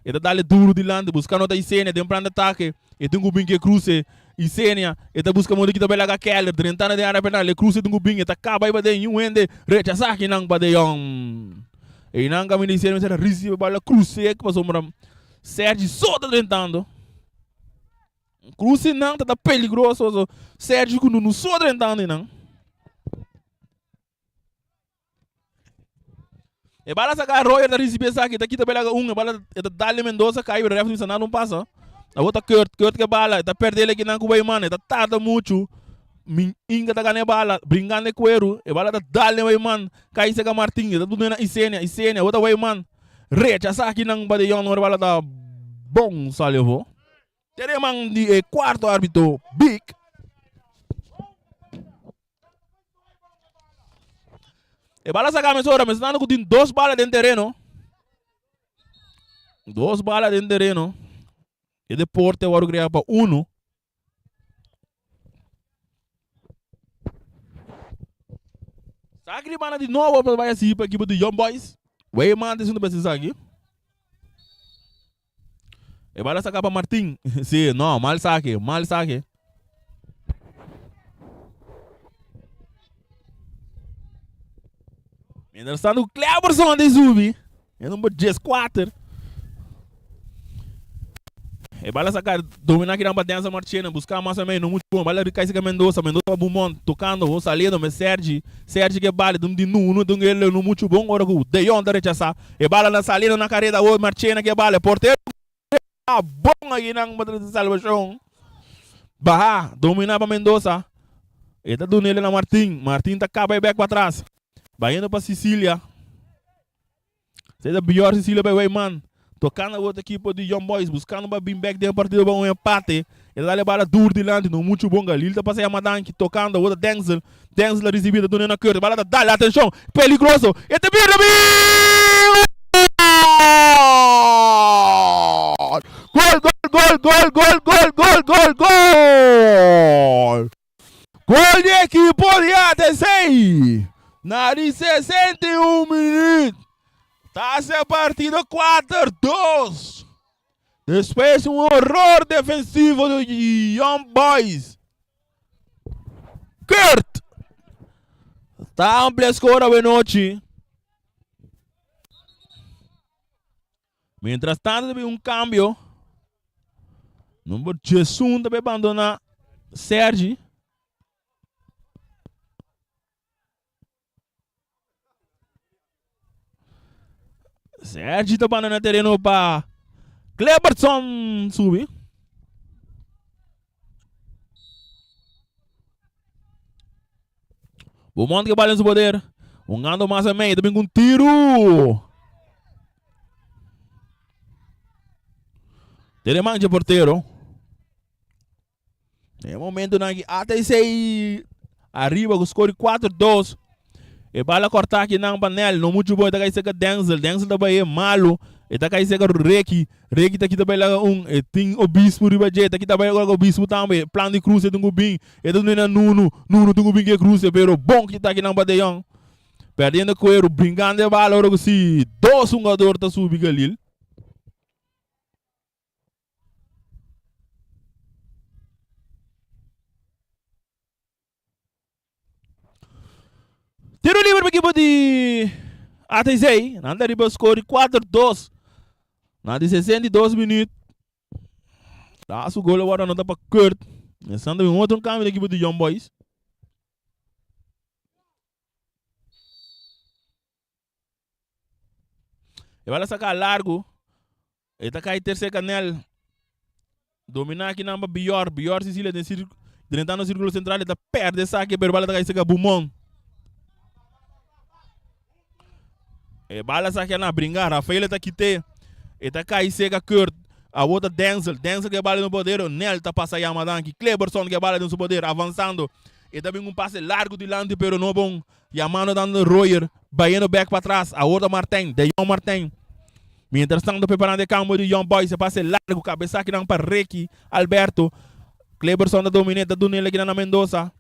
E ta dale duro dilanti, buscando ta Isenia den plan de atake. E tin cu bin ke cruce. Isenia, e ta busca modo ki ta bay laga Keller. Drentando den area penal. E cruce tin cu bin. E ta caba riba den. Niun hende rechaza aki nan pa De Jong. Einan caminda Isenia mester a ricibi e bala cruce pasobra Sergi so ta drentando. Cruce nan ta ta peligroso. So Sergi cu Nunu so drentando einan. E bala saca Royer ta ricibi esaki ta kita belaga un e bala e ta dale Mendoza cai pero ref bisa nada no pasa. Awor ta Kurt, Kurt ke bala e ta perde el ekinan cu Weyman e ta tarda mucho. Min Inga ta gana e bala bringando e cuero e bala ta dale Weyman cai seca Martin e ta duna na Isenia, Isenia awor ta Weyman Rechasa akinan pa de Jong ora bala ta bon sali afo. Tere man di e cuarto arbitro Big. E bala saca mesora, mesnando cu tin dos bala den tereno. Dos bala den tereno. E deporte a wòrdu kreá pa unu. Saki di banda di nobo pa bai a sigui pa ekipo di Young Boys. Weyman ta esun ta besi esaki. E bala saka pa Martin. Si, no, mal sake, mal sake. Mientras tanto, Cleberson a subi. E number 14. E bala saca, domina aqui na Denzel Marchena, buscar mais ou menos, muito bom. Bala cai seca Mendoza, Mendoza para Bumon, tocando, vou saliendo, me Sergi, Sergi que bala, de Nuno, de ele no muito bom, agora o De Jong da rechaça. E bala na saliendo na carreta, o Marchena que bala, porteiro ah, bom aqui na salvação. Baja, domina para Mendoza. E tá dando ele na Martin, Martin tá caba e back para trás. Vai indo para Sicília. Seja pior Sicília bij Weyman. Tocando a outra equipe de Young Boys, buscando para bem back dentro partido para um empate. Ele dá a bola duro dilante, no muito bom Galil tá passando a Madanki, tocando a outra Denzel. Denzel recebida do Nena Kurt, bola dá atenção, peligroso. E te vira Gol, gol, gol, gol, gol, gol, gol, gol, gol! Gol di ekipo di ATC! Na di 61 minuut. Ta hasi e partido 4-2. Despues un horror defensivo di Young Boys. Kurt ta amplia score awenochi. Mientras tanto ta bin un cambio. Number 11 ta bay bandona Sergi. Sergi ta bandona tereno pa Clebertson subi. Beaumont que bala en su poder. Hungando mas a meio. Também com tiro. Tiene mancha portero. En momento na que ATC arriba com score 4-2. E bala cortar aqui na panel. No muito bom. Está caindo seca Denzel. Denzel também é malo. Está caindo seca Reki. Reki tá aqui também lá um. E tem Obispo riba J. Tá aqui também agora Obispo também. Plano de cruze do Gubim. E do Nena Nuno. Nuno do Gubim que cruze. Pero bom que tá aqui na Badeão. Perdendo cuero. Brincando de bala. Ora que Dois jogador tá subi Galil. Tiro libre pa ekipo di ATC. Nan ta riba score 4-2. Na di 62 minuut. Daar su gol wordt anota pa Kurt. En staan un otro cambio di ekipo di Young Boys. E bala saca largo. E ta cai tercer canel. Domina aqui namba Bior. Bior Cecilia den círculo. Drentando no círculo central. E ta perde saque. Pero bala ta cai seca Bumon. E bala saque na brincar. Rafael ta quite. E ta cai seca Kurt. A outra Denzel. Denzel que bala no poder. Nel ta passa Yamadanki. Kleberson que bala no seu poder. Avançando. E ta um passe largo dilante, pero no bom. Yamano dando Royer. Bayendo back para trás. A outra Martin. De Jong Martin. Mientras tanto, preparando o campo de Young Boys. Passe largo. Cabeça aqui não para Ricky. Alberto. Kleberson da domineta. Do Nele aqui na Mendoza.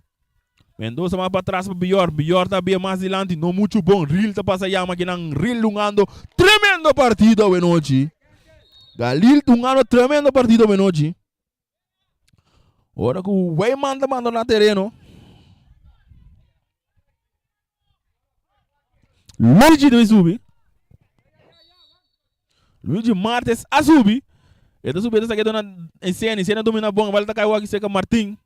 Mendoza mais para trás para Bior. Bior tá bem mais dilante. Não muito bom. Ril tá passa Yama aqui não. Ril lungando. Tremendo partido hoje noite. Galil lungando tremendo partido hoje noite. Ora que o Weyman tá mandando na terreno. Luigi deve subir. Luigi Martes a subi. E ta subi, e ta saki dona em cena, em cena domina bom, bala ta cai aqui seca Martin.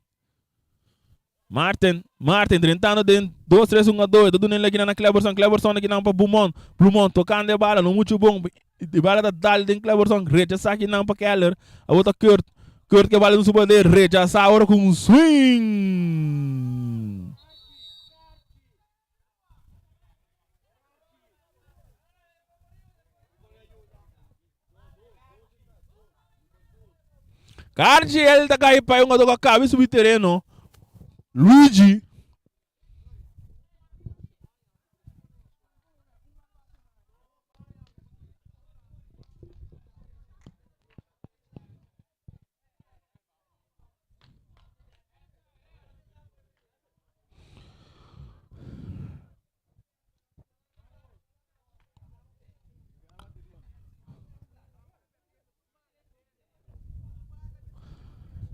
Martin, Martin, drentando den 2, 3, 1, 2, ta duna aqui na Cleberson, Cleberson aqui na pa Bumon, Blumon, tocando de bala, no muito bom. De bala ta dal den Cleberson, rechaça aqui na pa Keller, a outra Kurt, Kurt que bala no suba de rechaça agora com um swing. Cardiel ta cai pa un toca cabe subir terreno. Luigi.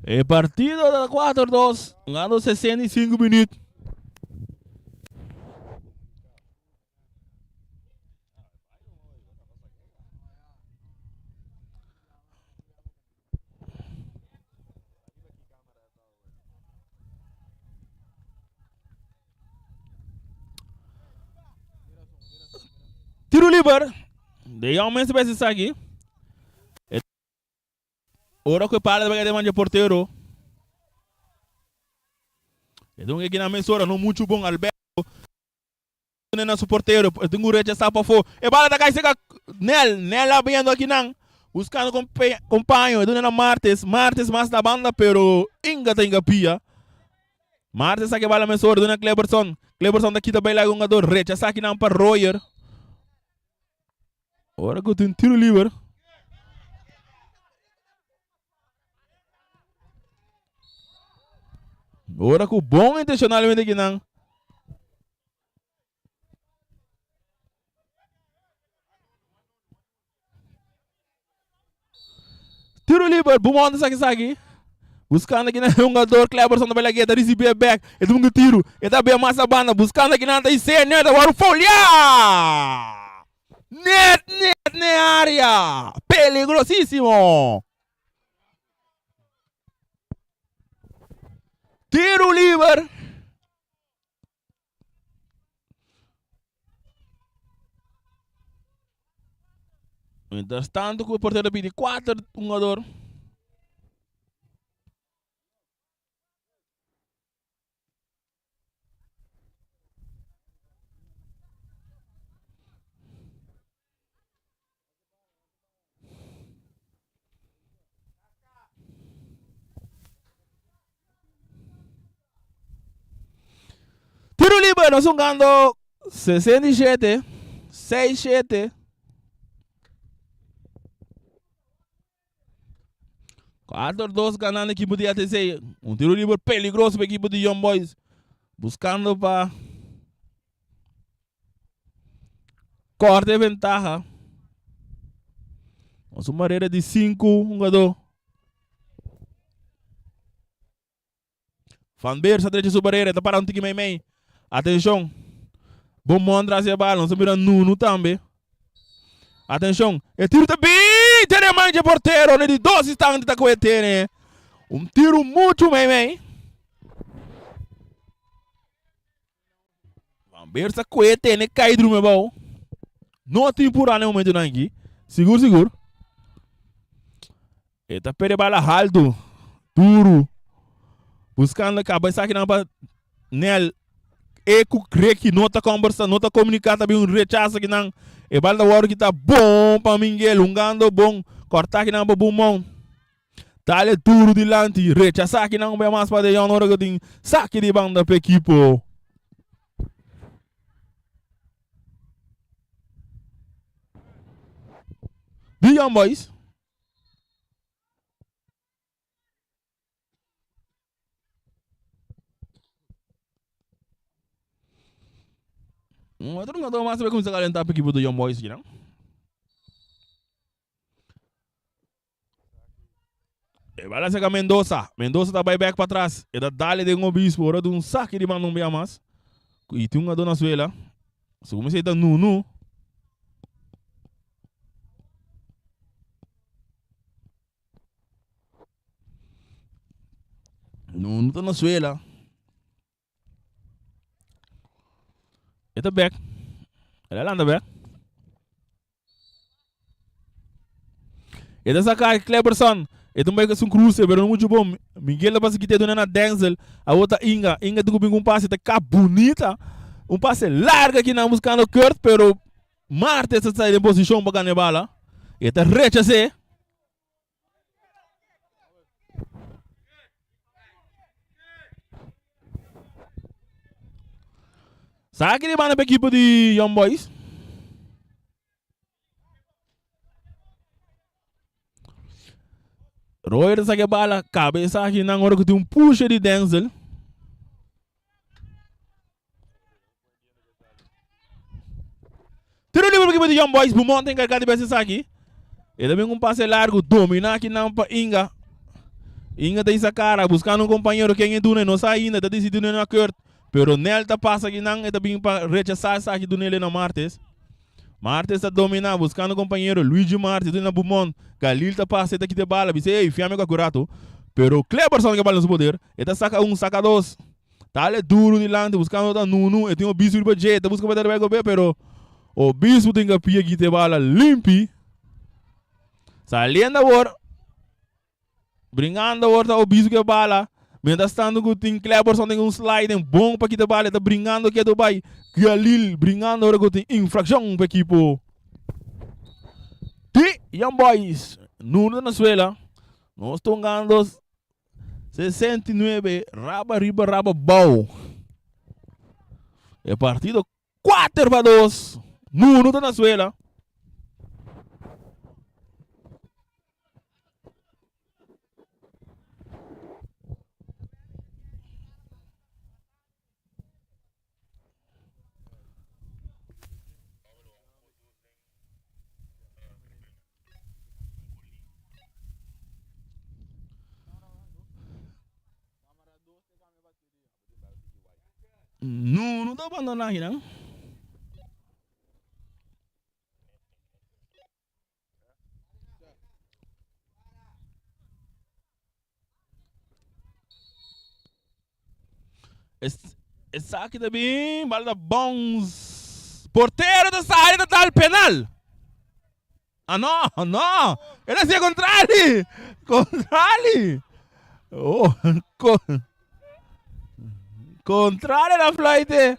E partido ta 4-2, gando 65 minuut. Tiro liber. De Jong mensen bij esaki. Ora ku e pala ta bai manja portero. E don aki na mesora no muchu bon Alberto. Na su portero. E tin un rechasá pafó. E bala ta kai seka Nel. Nel a biendo aki nan. Buscando compaño. E duna na Martes. Martes mas na banda pero Inga ta inga pia. Martes saka e bala mesora. Duna Cleberson. Cleberson ta kita bai laga hungador. Rechasá aki nan pa Royer. Ora ku tin tiro liber. Ora ku bon intencionalmente kinan. Tiro liber, Bumon ta saki saki. Buscando aqui na jogador Cleberson da Bela Guetta, receber back. E um tiro. E tá bem mais a banda. Buscando aqui na e net, agora o folha! Net, net, na área. Peligrosíssimo. Tiro liber. Mientras tanto ku e portero pidi 4 hungador. Tiro liber, nos jugando 67, 6, 7. 4-2 ganando equipo de ATC. Un tiro liber peligroso para equipo de Young Boys. Buscando para Corte ventaha. Nos un barrera di 5 hungador. Van Beers a drecha su barrera, ta para un tiki mei mei. Atenshon. Bon mon tras e bala, nos a mira Nunu tambe. Atenshon, e tiro ta bin! Tene man dje portero, ne di dos instante ta koe tene. Un tiro muchu mei mei. Van Beers a koe tene kai drumi abou. No tin purá na e momentonan aki. Sigur sigur. E ta perde bala haltu. Duru. Buskando kaba esakinan pa Nel. E ku Ricky no ta kombersa, no ta komuniká, ta bin un rechaso akinan. E bala ta wòrdu kita bon pa Mingel, hungando bon. Kòrtá akinan pa Bumon. Dale duru dilanti, rechasá akinan un bia mas pa De Jong ora ku tin saki di banda pa ekipo. Di Young Boys. Un otro jugador mas ta bai kuminsá kalentá pa ekipo di Young Boys akinan. E bala saka Mendoza. Mendoza ta bai back pa tras. E ta dale den Obispo. Ora di un saki di manda un bia mas. Y tin un jugador na suela. Segun mi ta Nunu. Nunu ta na suela. E ta bek. El a landa bek. E ta saca Cleberson. E ta un cruce, pero no mucho bom. Miguel ta pasa quita duna na Denzel. A bota Inga. Inga ta un pase, ta ka bonita. Un pase largo aqui na buscando Kurt, pero Marte está em posição para ganhar bala. E ta rechace. Sabe que banda para equipo de Young Boys? Royer saque bala, cabeça aqui na hora que tem um puxa de Denzel. Tiro libre equipo de Young Boys, Bumon tem encargado de esse aqui. Ele vem com um passe largo, domina aqui não para Inga. Inga ta hisa cara buscando un compañero ken e duna e no sa ainda ta dicidi dun'e na Kurt pero Nel ta pasa akinan e ta bin pa rechasa esaki dun'e na Martes. Martes ta domina buscando compañero Luigi Martes duna na Bumon Galil ta pasa e ta kita e bala bisa ey fiame cu acurato pero Cleberson ke bala na su poder e ta saca un saca dos Dale duro dilanti buscando ta Nunu e tin Obispo riba dje e ta busca pa ta riba e pero Obispo tin kapia kita e bala limpi saliendo awor. Bringando awor ta Obispo ku e bala. Mientras tanto ku tin Cleberson den un sliding bon pa kita bala. E ta bringando ketu bai Galil bringando ora ku tin infraccion pa ekipo di Young Boys. Nuno ta na suela. Nos ta hungando 69 raba riba raba bou. E partido 4 pa 2. Nuno ta na suela. No, no ta abandoná akinan. Esaki ta bin, bal ta bounce. Portero ta sali ta dal penal. Ah no, no. El a hacía contrali. Contrali. Oh, con, contrali la fluite.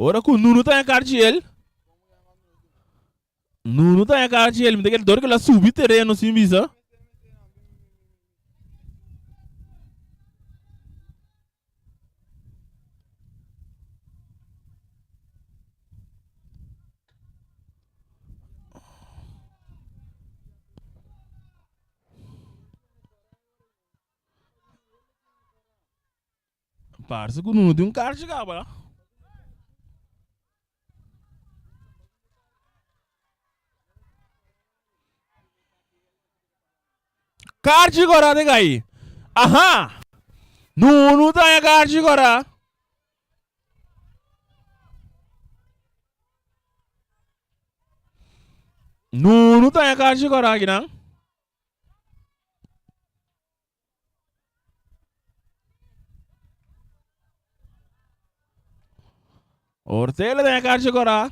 Ora ku Nuno ta karchi el. Nuno ta karchi el. Mi ta kere dor ku el a subi tereno sin bisa. Parse ku Nuno tin un karchi kaba. Karchi kora te kai. Aha! Nunu ta haña karchi kora. Nunu ta haña karchi kora akinan. Ortela ta haña karchi kora.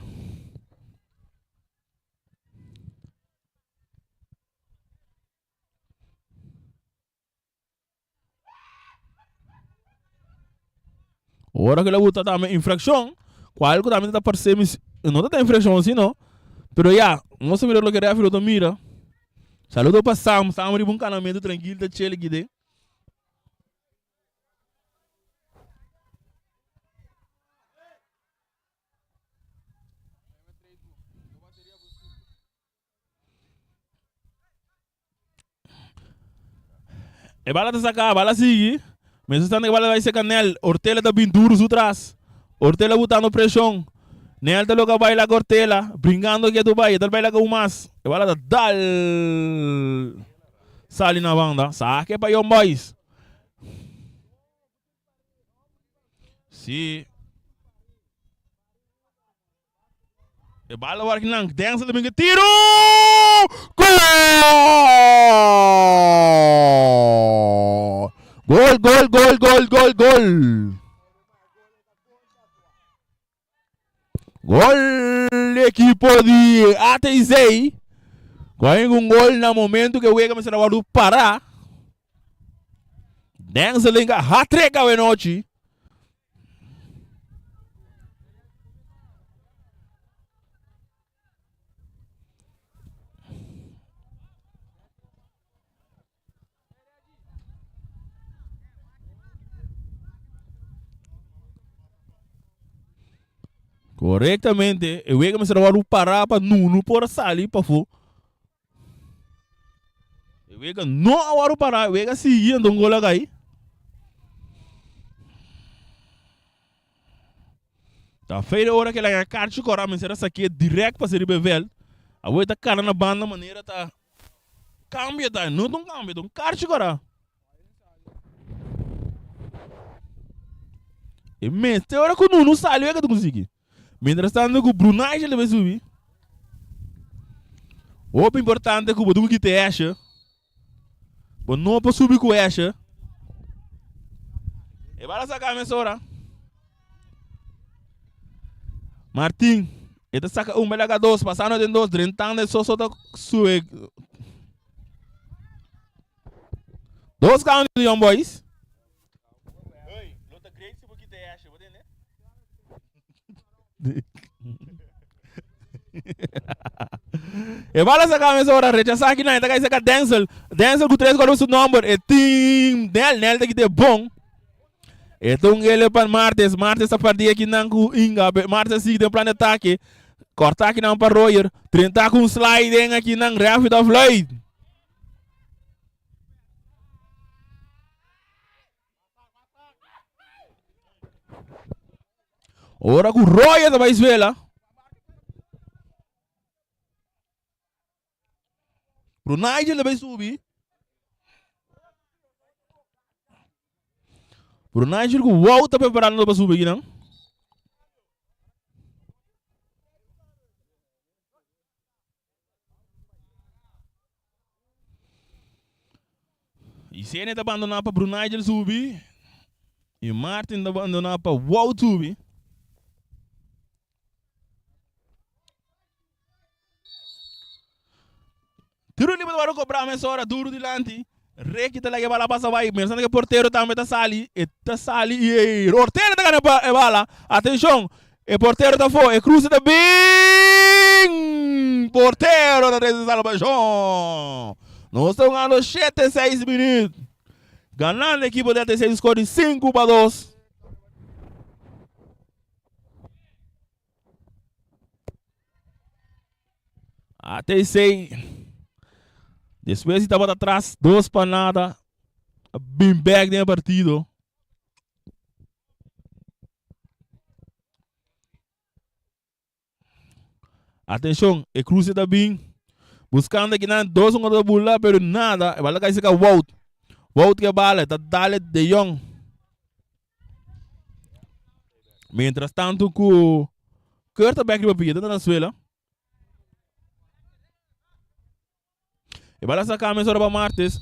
Ora ku el a buta tambe infrakshon, kual ku tambe ta parse mi no ta infrakshon así no, pero ya, nos ta mira loke refi lo ta mira. Saludo pa Sam, Sam riba un kanamentu trankil ta chel aki den. E bala ta saca, bala sigui. Mientras tanto e bala bai seca Nel. Ortela ta bin duro su tras. Ortela botando presion. Nel ta loca baila cu Ortela. Brincando ke tu bai. E ta baila cu mas. E bala ta dal. Sali na banda. Sake pa Young Boys. Si. E bala war kinan. Denzel ta bin ke tiro! Gol! Gol, gol, gol, gol, gol, gol! Gol ekipo di ATC. Con un gol na momento que wega mester a wordo para. Denzel linga hat-trick awe nochi. Correctamente, e wega mester a wòrdu pará pa Nunu por a sali pafó. E wega no a wòrdu pará, e wega sigui anto un gol a kai. Ta feire ora ke laga karchi kora mester a saké direct pa riba e veld. Awor e ta kana na banda manera ta kambia ta no ta un kambio ta un karchi kora. E mester ora ku Nunu sali wega ta konsigi. Mientras tanto ku Brunei dja debe subi. Hopi importante ku bo tin ku kita e eshe. Bo no por subi ku eshe. E bala saka mesora. Martin, e ta saka un belaga dos, pasando den dos, drentando e soso ta sube. Dos count di Young Boys. Hey, lo ta great si bo kita e eshe, bo tende? E bala saca mesora, rechasa aki nan, e ta kai saca Denzel. Denzel ku tres gol su number, e team Nel, Nel ta kita e bon. E ta un ele pa Martes, Martes ta perdi aki nan ku Inga, Martes sigue den plan de ataque. Corta aki nan pa Royer, 30 ku un sliding aki nan, ref ta fluit. Ora ku Royer ta bai svela. Pero Nigel ta bai subi. Pero Nigel ku Wout ta preparando pa subi akinan. Y Sene ta bandona pa Brunijel subi. Y Martin ta bandona pa Wout subi. Tiro libre ta wòrdu kobrá mesora duru dilanti. Ricky ta laga e bala pasa bai. Mientras tanto e portero tambe ta sali. E ta sali y e Ortega ta gana e bala. Atenshon! E portero ta afó. E kruse ta bin! Portero ta trese salbashon. Nos ta hungando shete seis minüt. Ganando ekipo di ATC ku skor di 5-2. ATC despues di tabata atras dos pa nada a bin bek den e partido. Atenshon, e cruce ta bin buscando akinan dos un ta bula pero nada. E bala kai seka Wout. Wout ke bala ta dale De Jong. Mientras tanto ku Kurt ta bek riba pia, ta na suela. E bala saka mesora pa Martes.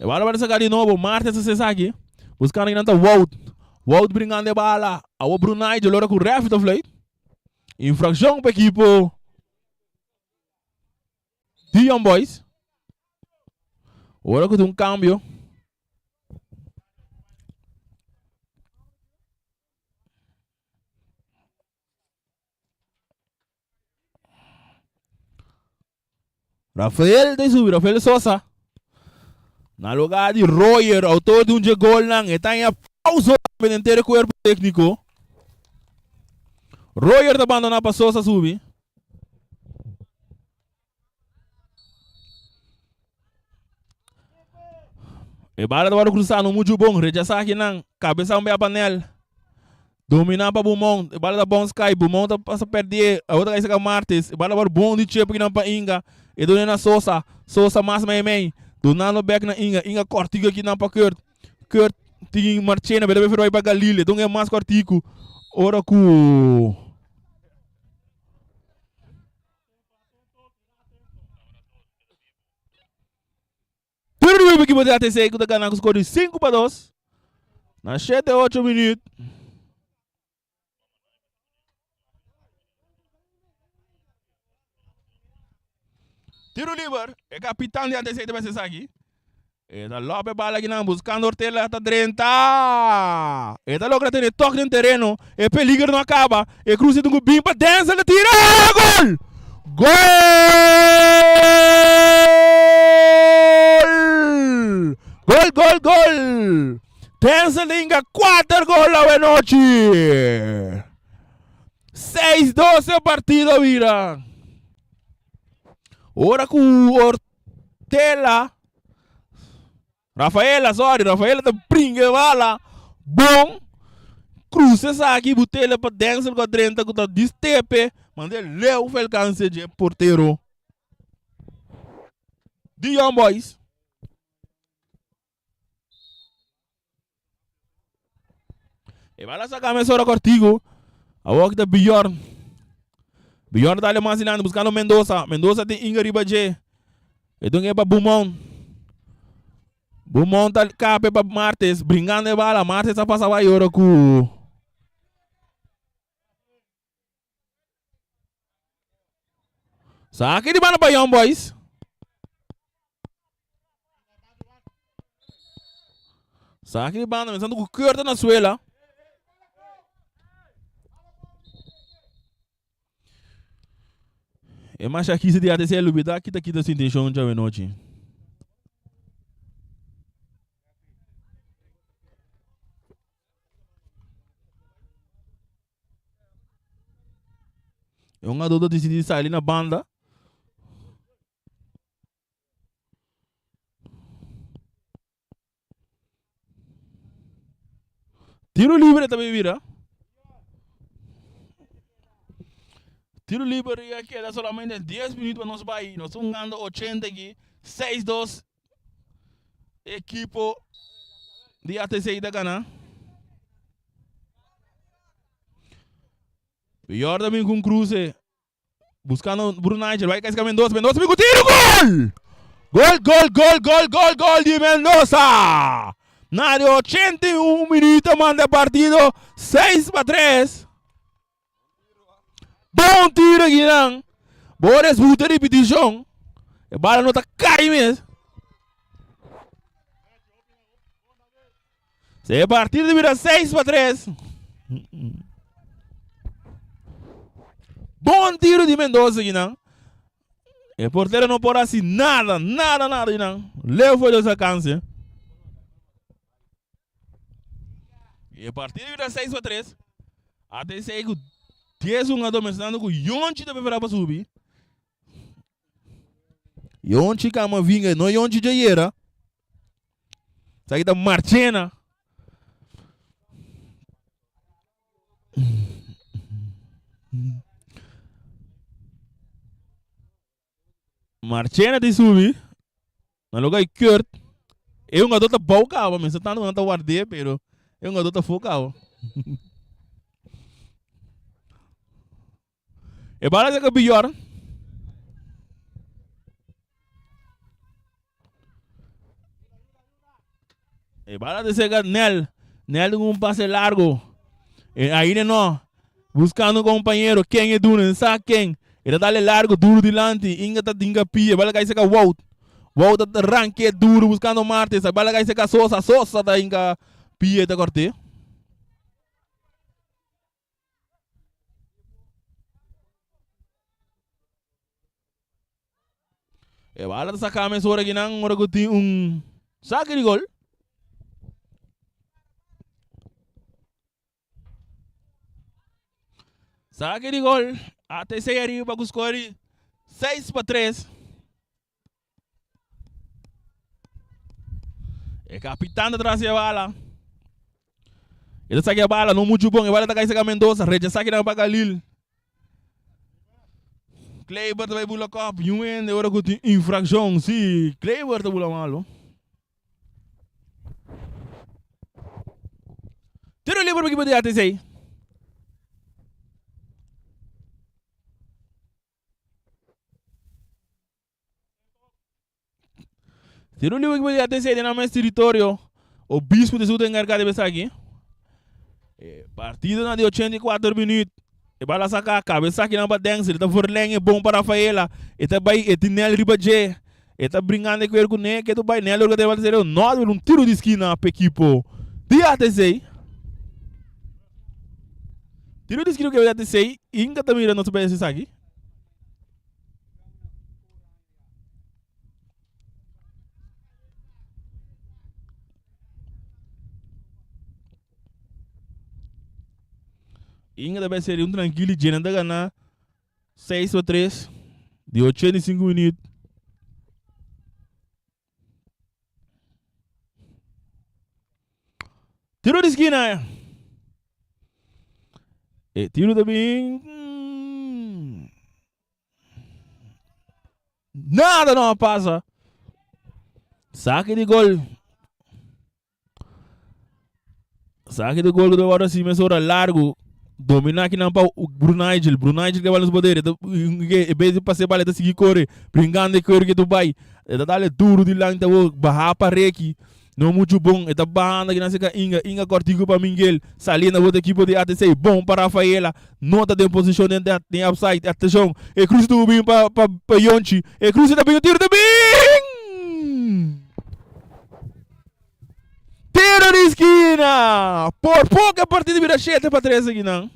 E bala bala saca di nobo. Martes a esaki. Buscando kinan ta Wout. Wout bringando e bala. Awo Brunei lora cu ref ta fluit. Infraccion pa equipo di Young Boys. Ora cu tin un cambio. Rafael ta subi, Rafael Sosa. Na lugar di Royer, autor di un dje golnan, e ta en aplauso tambe den tere cuerpo técnico. Royer ta abandona pa Sosa subi. E bala ta wòrdu krusá no muchu bon. Rechasá akinan. Kabesa un bia pa Nel. Dominá pa Bumon. E bala ta bons kai. Bumon ta pasa pèrdí. Awor ta kai saka Martes. E bala ta wòrdu bon di chepu akinan pa Inga. E duna na Sosa. Sosa mas mei mei. Dunando bèk na Inga. Inga kòrtiku akinan pa Kurt. Kurt tin Marchena. Beta preferí bai pa Galil. E duna e mas kòrtiku. Ora ku. Tiro di equipo di ATC ku ta gana ku skor di 5-2 na 7 8 minuut. Tiro liber, e kapitan di ATC ta mester esaki. E ta lope bala kinan buscando Ortela ta drenta. E ta logra tene tok den tereno. E peligro no a caba. E cruce dungu bin pa Denzel ta tira. Gol! Gol! Gol, gol, gol! Denzel inga 4 gol awe nochi. 6-2 e partido bira. Ora ku Ortela, Rafaela, sorry, Rafaela ta bringa e bala. Bon. Cruza esaki butele pa Denzel ku a drenta ku ta distepe. Manda e leu for alcanse dje portero di Young Boys. E bala saca mesora cortico. Awor ta Bjorn. Bjorn ta mas dilanti buscando Mendoza. Mendoza tin Inga riba dje. E don e pa Bumon. Bumon ta kape pa Martes. Bringando e bala. Martes a pasa bai ora ku. Saki di banda pa Young Boys. Saki di banda, pensando ku Kurt na suela. E mas aqui di ATC lubida kita kita sin intention djawe nochi. E un adulto decidi sali na banda. Tiro libre también mira. Tiro libre ya queda solamente 10 minutos para nos vai. Nos estamos ganando 80 aquí. 6-2. Equipo di ATC ta gana. Jordan bin con cruce. Buscando Bruno Nigel. Vai Casca Mendoza. Mendoza bin con tiro. Gol! Gol, gol, gol, gol, gol, gol di Mendoza. Na di 81 minuto manda partido 6 pa 3. Bon tiro Guinan. Boris buta repetition. E bala no ta cai mes. Se partido bira 6 pa 3. Bon tiro di Mendoza Guinan. E portero no por haci nada, nada, nada Guinan. Leo foi de alcance. E partido bira 6 pa 3. ATC ku 10 hungadó mencionando ku Yonchi ta prepará pa subi. Yonchi Camavinga, no Yonchi Jayera. Esaki ta Marchena. Marchena di subi. Na lugar di Kurt. E hungador ta bou caba, mi sa tanto nan ta ward'é, pero e hungador ta fo caba. E bala saka Bjorn. E bala ta saka Nel. Nel con un pase largo. E ainda no. Buscando un compañero. Ken e duna? Sa ken. E ta dale largo duro dilanti. Inga ta dinga pia. Bala cai saka Wout. Wout ta ranke duro buscando Martins. Bala cai saka Sosa. Sosa ta inga pia ta corte. E bala ta saca mes ora kinan ora cu tin un saque di gol. Saque di gol. ATC ariba cu score 6 pa 3. E capitán ta tras e bala. E ta saca e bala, no mucho bon. E bala ta cai saca Mendoza. Recha saki nan pa Galil. Kleiber ta bai bula kop. Yun hende ora ku tin infraccion. Si, Kleiber ta bula malo. Tiro libre pa equipo di ATC. Tiro libre equipo di ATC den nan mes territorio. Obispo ta su ta encarga di esaki. E partido na di 84 minuut. E bala saca cabeza aki nan pa Denzel. E ta verleng e bon pa Rafaela. E ta bay e tin Nel riba dje. E ta bringando e cuer cu ne. Ke tu bay Nel ora ta bala no un tiro di esquina pa equipo di ATC. Tiro di esquina ku ATC. Inca ta mira nos bay esaki. Inga ta bay seria un tranquilo y Jenna ta gana 6 pa 3. Di 85 minuut. Tiro di skina. E tiro ta bin. Nada no a pasa. Saque di gol. Saque di gol ku ta si mesora largo. Domina aqui não pa Brunagel. Brunagel que vai nos poder. E vez de passar bala, tá seguir corre. Brincando de corre que tu vai. Eta dale duro de lá, então barra para reki. Não muito bom. Eta banda que nasce Inga. Inga cortico para Miguel. Saliendo outra equipe de ATC. Bom para Rafaela. Nota de posição dentro de upside. Atenção. E cruza do bem para pa, pa Yonchi. E cruza também o tiro também. Tiro de esquina. Por pouco a partida vira 7 para 3 aqui não.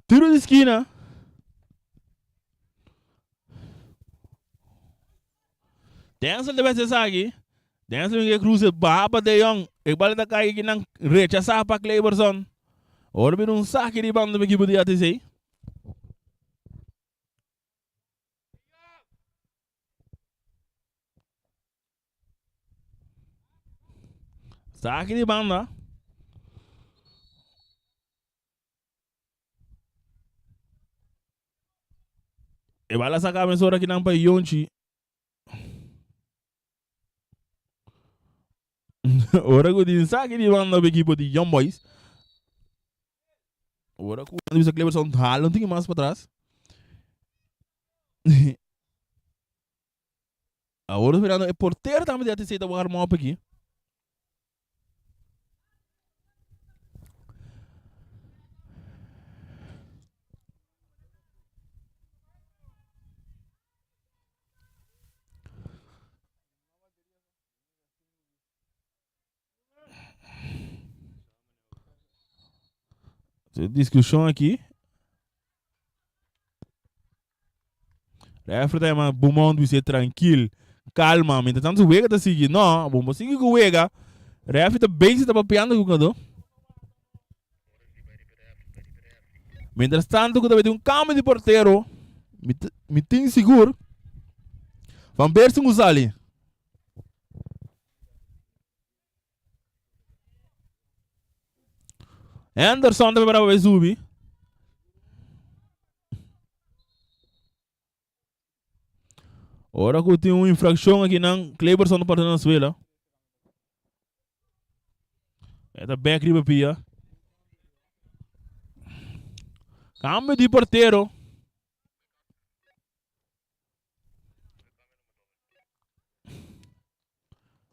Tiro di skina. Denzel debe ser esaki. Denzel que cruze baba de Jong. E bala ta kai que nan rechazar pa Kleberson. Ora vira un saque di banda do equipo de ATC. Saque di banda. E bala saca mesora aqui não para Yonchi. Ora ku tin saque di banda pa equipo di Young Boys. Ora ku bisa Cleverson hala un tiki mas pa tras. Awor mirando e portero tambe di ATC ta warm up aki. Discussão aqui. Referee tá maar Bumon do tranquilo. Calma, mientras tanto o Wega tá seguindo. Não, Bumon sigue com o Wega. Referee tá bem se tá papeando com o jogador. Mientras tanto, que também tem um cambio de porteiro. Me tem seguro. Van Bersen Gusali. Anderson também para ver subir. Ora que tem uma infração aqui não, Kleberson no para Venezuela. Eta back riba pia. Cambio di portero.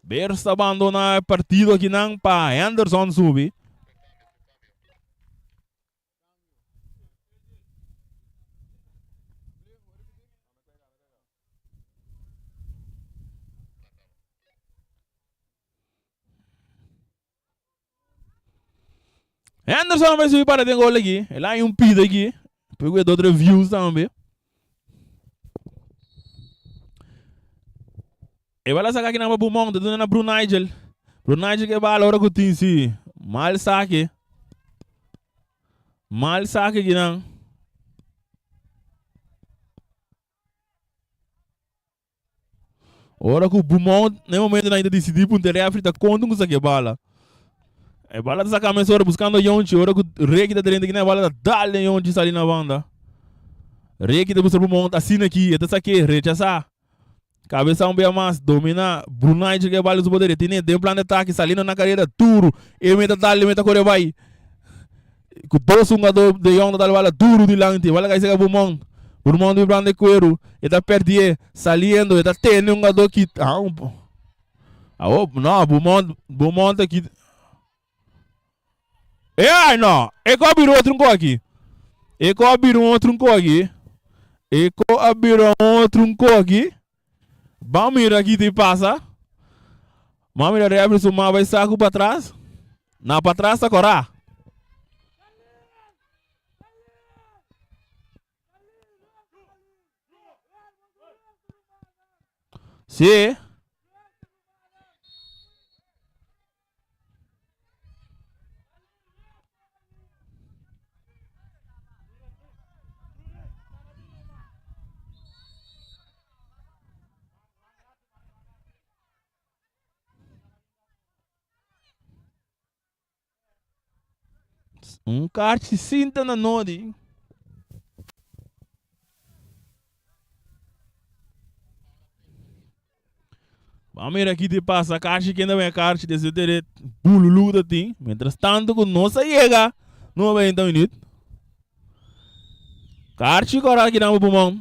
Bers abandona e partido aqui não pa Anderson subi. Anderson vai subir para tem gol aqui. Ele aí um pido aqui. Pegou outro views também. E vai lá sacar aqui na Bumon, tá dando na Bruno Nigel. Bruno Nigel que bala ora que tem sim. Mal saque. Mal saque aqui não. Ora que o Bumon, no momento ainda decidir para um referee, tá conta com saque bala. E bala tá sacando ora buscando Yonchi, ora que o Reki tá dentro aqui na bala, tá dale Yonchi ali na banda. Reki tá buscando Bumon, assina aqui, tá saque, rechaça. Cabeça um bem mais, domina Brunei que vale os poderes, tem tem plano de ataque, salindo na carreira, duro, e meta dale, meta corre vai. Com dois jogador de Jong da bala duro de lante, bala cai seca Bumon. Bumon do plano de cuero, está perdido, saliendo, está tendo um jogador que ah, um, ah, oh, não, Bumon, Bumon tá aqui. E ai, não, e qual virou outro um aqui? E qual virou outro um aqui? E qual virou outro um aqui? Vamos mirar aqui te passa. Vamos mirar rebre suma vai saco para trás. Na para trás tá corá. Sí. Un karchi sinta na nodi. Vamos mira aqui de passa karchi quem também karchi desse tere bululu da tin. Mientras tanto ku nos a yega 90 minuut. Karchi kora aqui na pulmão.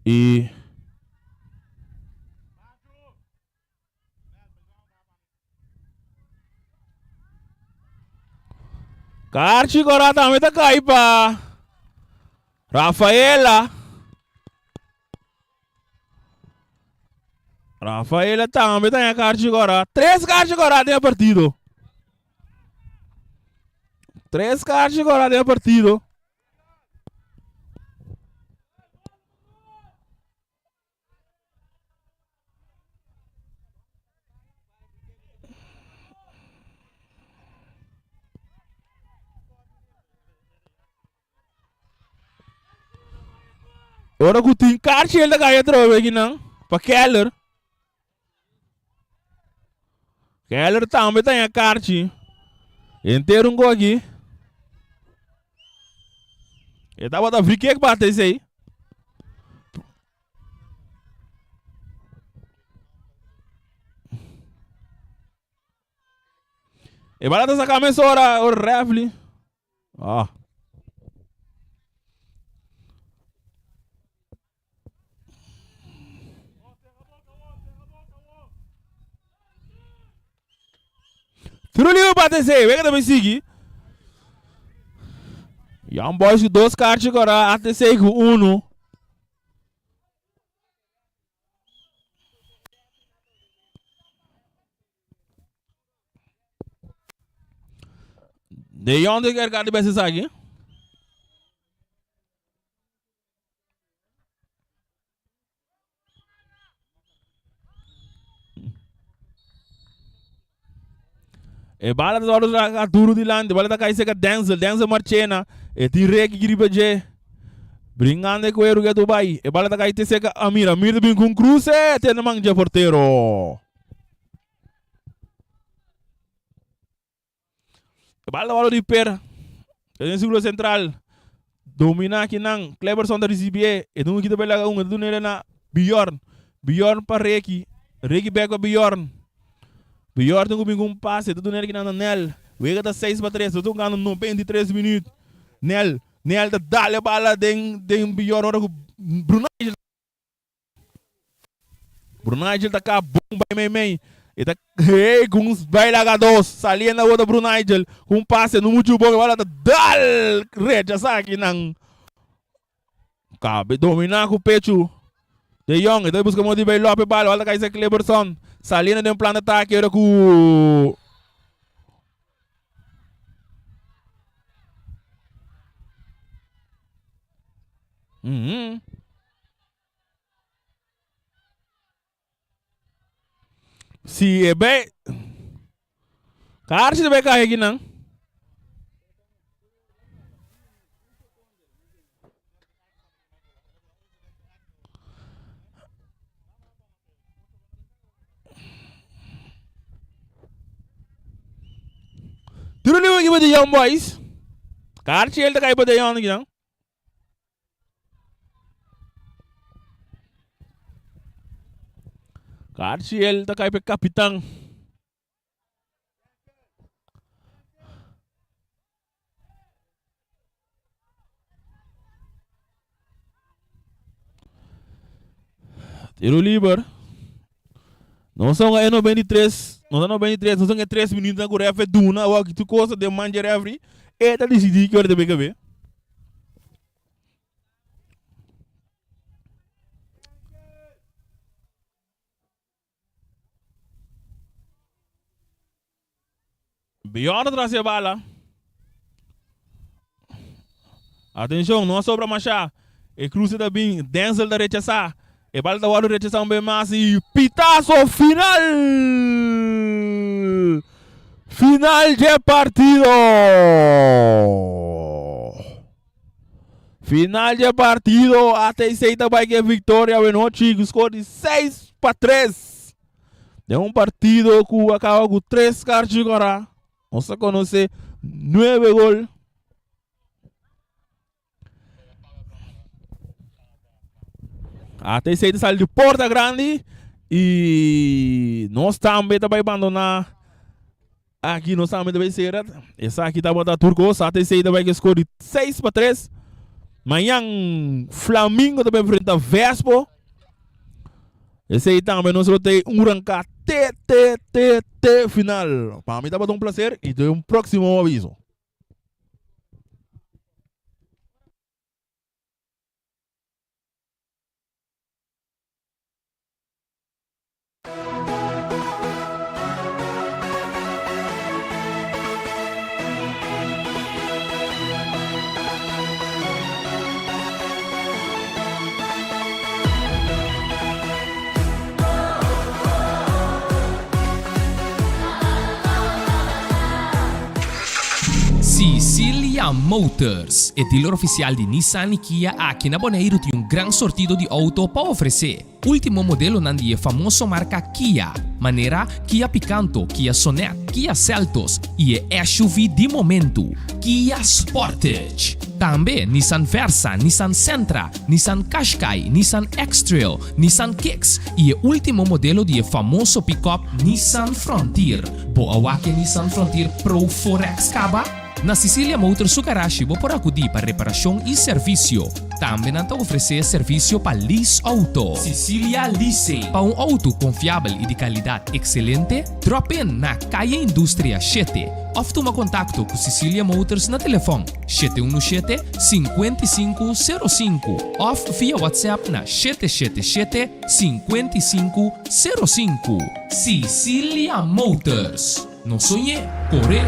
E Karchi kora tambe ta kai pa Rafaela. Rafaela tambe ta haña karchi kora. Tres karchi kora den e partido. Tres karchi kora den e partido. Ora ku tin karchi el ta kai atrobe akinan pa Keller. Keller tambe ta haña karchi. Henter un go aki. E tabata free kick bate esei. E bala ta saca mesora o refli. Ah. Tiro libre pa ATC. Wega también sigui. Young Boys ku dos kaartje kora. ATC ku uno. De Jong de kerka di beste esaki. E bala ta wòrdu saka duru dilanti. Bala ta kai seka Denzel. Denzel Marchena. E tin reki riba dje. Bringando e kueru ke Dubai. E bala ta kai te seka Amir. Amir ta bin ku un kruse. Te na man dje portero. E bala ta wòrdu di per. Den sirkulo sentral. Domina akinan. Cleberson ta risibié. E dun kita bela un. E ta dun'é na Bjorn. Bjorn pa Reki. Reki bek pa Bjorn. Bjorn tin ku bin ku un pase. E ta dun'é akinan na Nel. Wega ta 6 pa 3. Nos ta hungando 93 minüt. Nel. Nel ta dal e bala den den Bjorn ora ku Brunei. Brunagel ta ka bon bai mei mei. E ta hey ku un bai laga dos. Saliendo awor ta Brunagel ku un pase no muchu bon. E bala ta dal rechasa akinan. Kabe domina ku pechu. De Jong e ta buska modo di bai lòp e bala. Bala ta kai sa Cleberson. Saliendo den plan de atake ora ku. Mm. Si e bay Kaartje bay kai aki nan. Tiro libre aki pa de Young Boys. Kaartje el ta kai pa de Young aki nan. Carciel ta kai pe kapitan. Tiro liber. Nos ta e 93, nos ta 93, nos ta e 3 minuut ku referee duna, awor ki tur cosa den man dje referee, e ta disidí ki ora ta bay kabe. Bjorn tras e bala. Atenshon, no a sobra mashá. E cruce ta bin, Denzel ta rechasa. E bal ta wòrdu rechasá un bes mas i pitazo final! Final dje partido! Final dje partido, ATC ta bai ku e viktoria awenochi ku skor di 6-3. Den un partido ku a kaba ku tres karchi kòrá. Nos a konosé nuebe gol. ATC ta sali di porta grandi y nos tambe ta bai bandona aki nos tambe ta bai sera. Esaki tabata tur cos. ATC ta bai ke score di 6-3. Mañan Flamingo ta bai enfrenta Vespo. Esei tambe nos lo tei un ranka te te te te final. Pa mi tabata un placer y te un próximo aviso. Sicilia Motors, e dealer oficial di Nissan y Kia aki na Boneiru tin un gran sortido di auto pa ofrece. Ultimo modelonan di e famoso marca Kia, manera Kia Picanto, Kia Sonet, Kia Seltos y e SUV di momento, Kia Sportage. Tambe Nissan Versa, Nissan Sentra, Nissan Qashqai, Nissan X-Trail, Nissan Kicks y e ultimo modelo di e famoso pick-up Nissan Frontier. Bo a wak e Nissan Frontier Pro 4X caba? Na Sicilia Motors su garashi bo por acudi pa reparacion y servicio. Tambe nan ta ofrece servicio pa lease auto. Sicilia Leasing. Pa un auto confiabel y di calidad excelente, drop in na Calle Industria shete of tuma contacto cu Sicilia Motors na telefon 717 5505 of via WhatsApp na 777 5505. Sicilia Motors. No soñ'é, cor'é!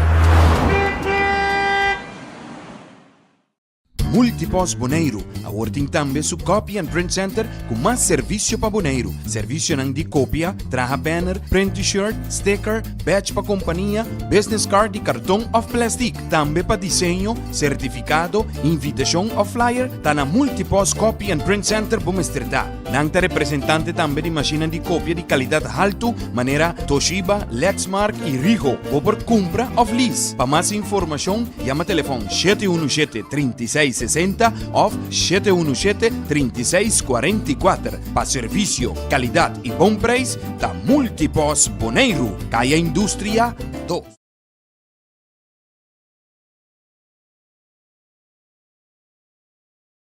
Multipost Boneiru awor tin tambe su Copy and Print Center ku mas servisio pa Boneiru. Servisionan di kopia, traha banner, print t-shirt, sticker, badge pa kompania, business card di karton òf plèstik. Tambe pa diseño, sertifikado, invitashon òf flyer ta na Multipost Copy and Print Center bo mester ta. Nan ta representante tambe di mashinnan di kopia di kalidat haltu manera Toshiba, Lexmark i Ricoh. Bo por kumpra òf lease. Pa mas informashon yama telefòn 717 36 60 òf 717 36 44. Pa servisio, kalidat i bon preis ta Multipos Boneiru, Kaya Industria 2.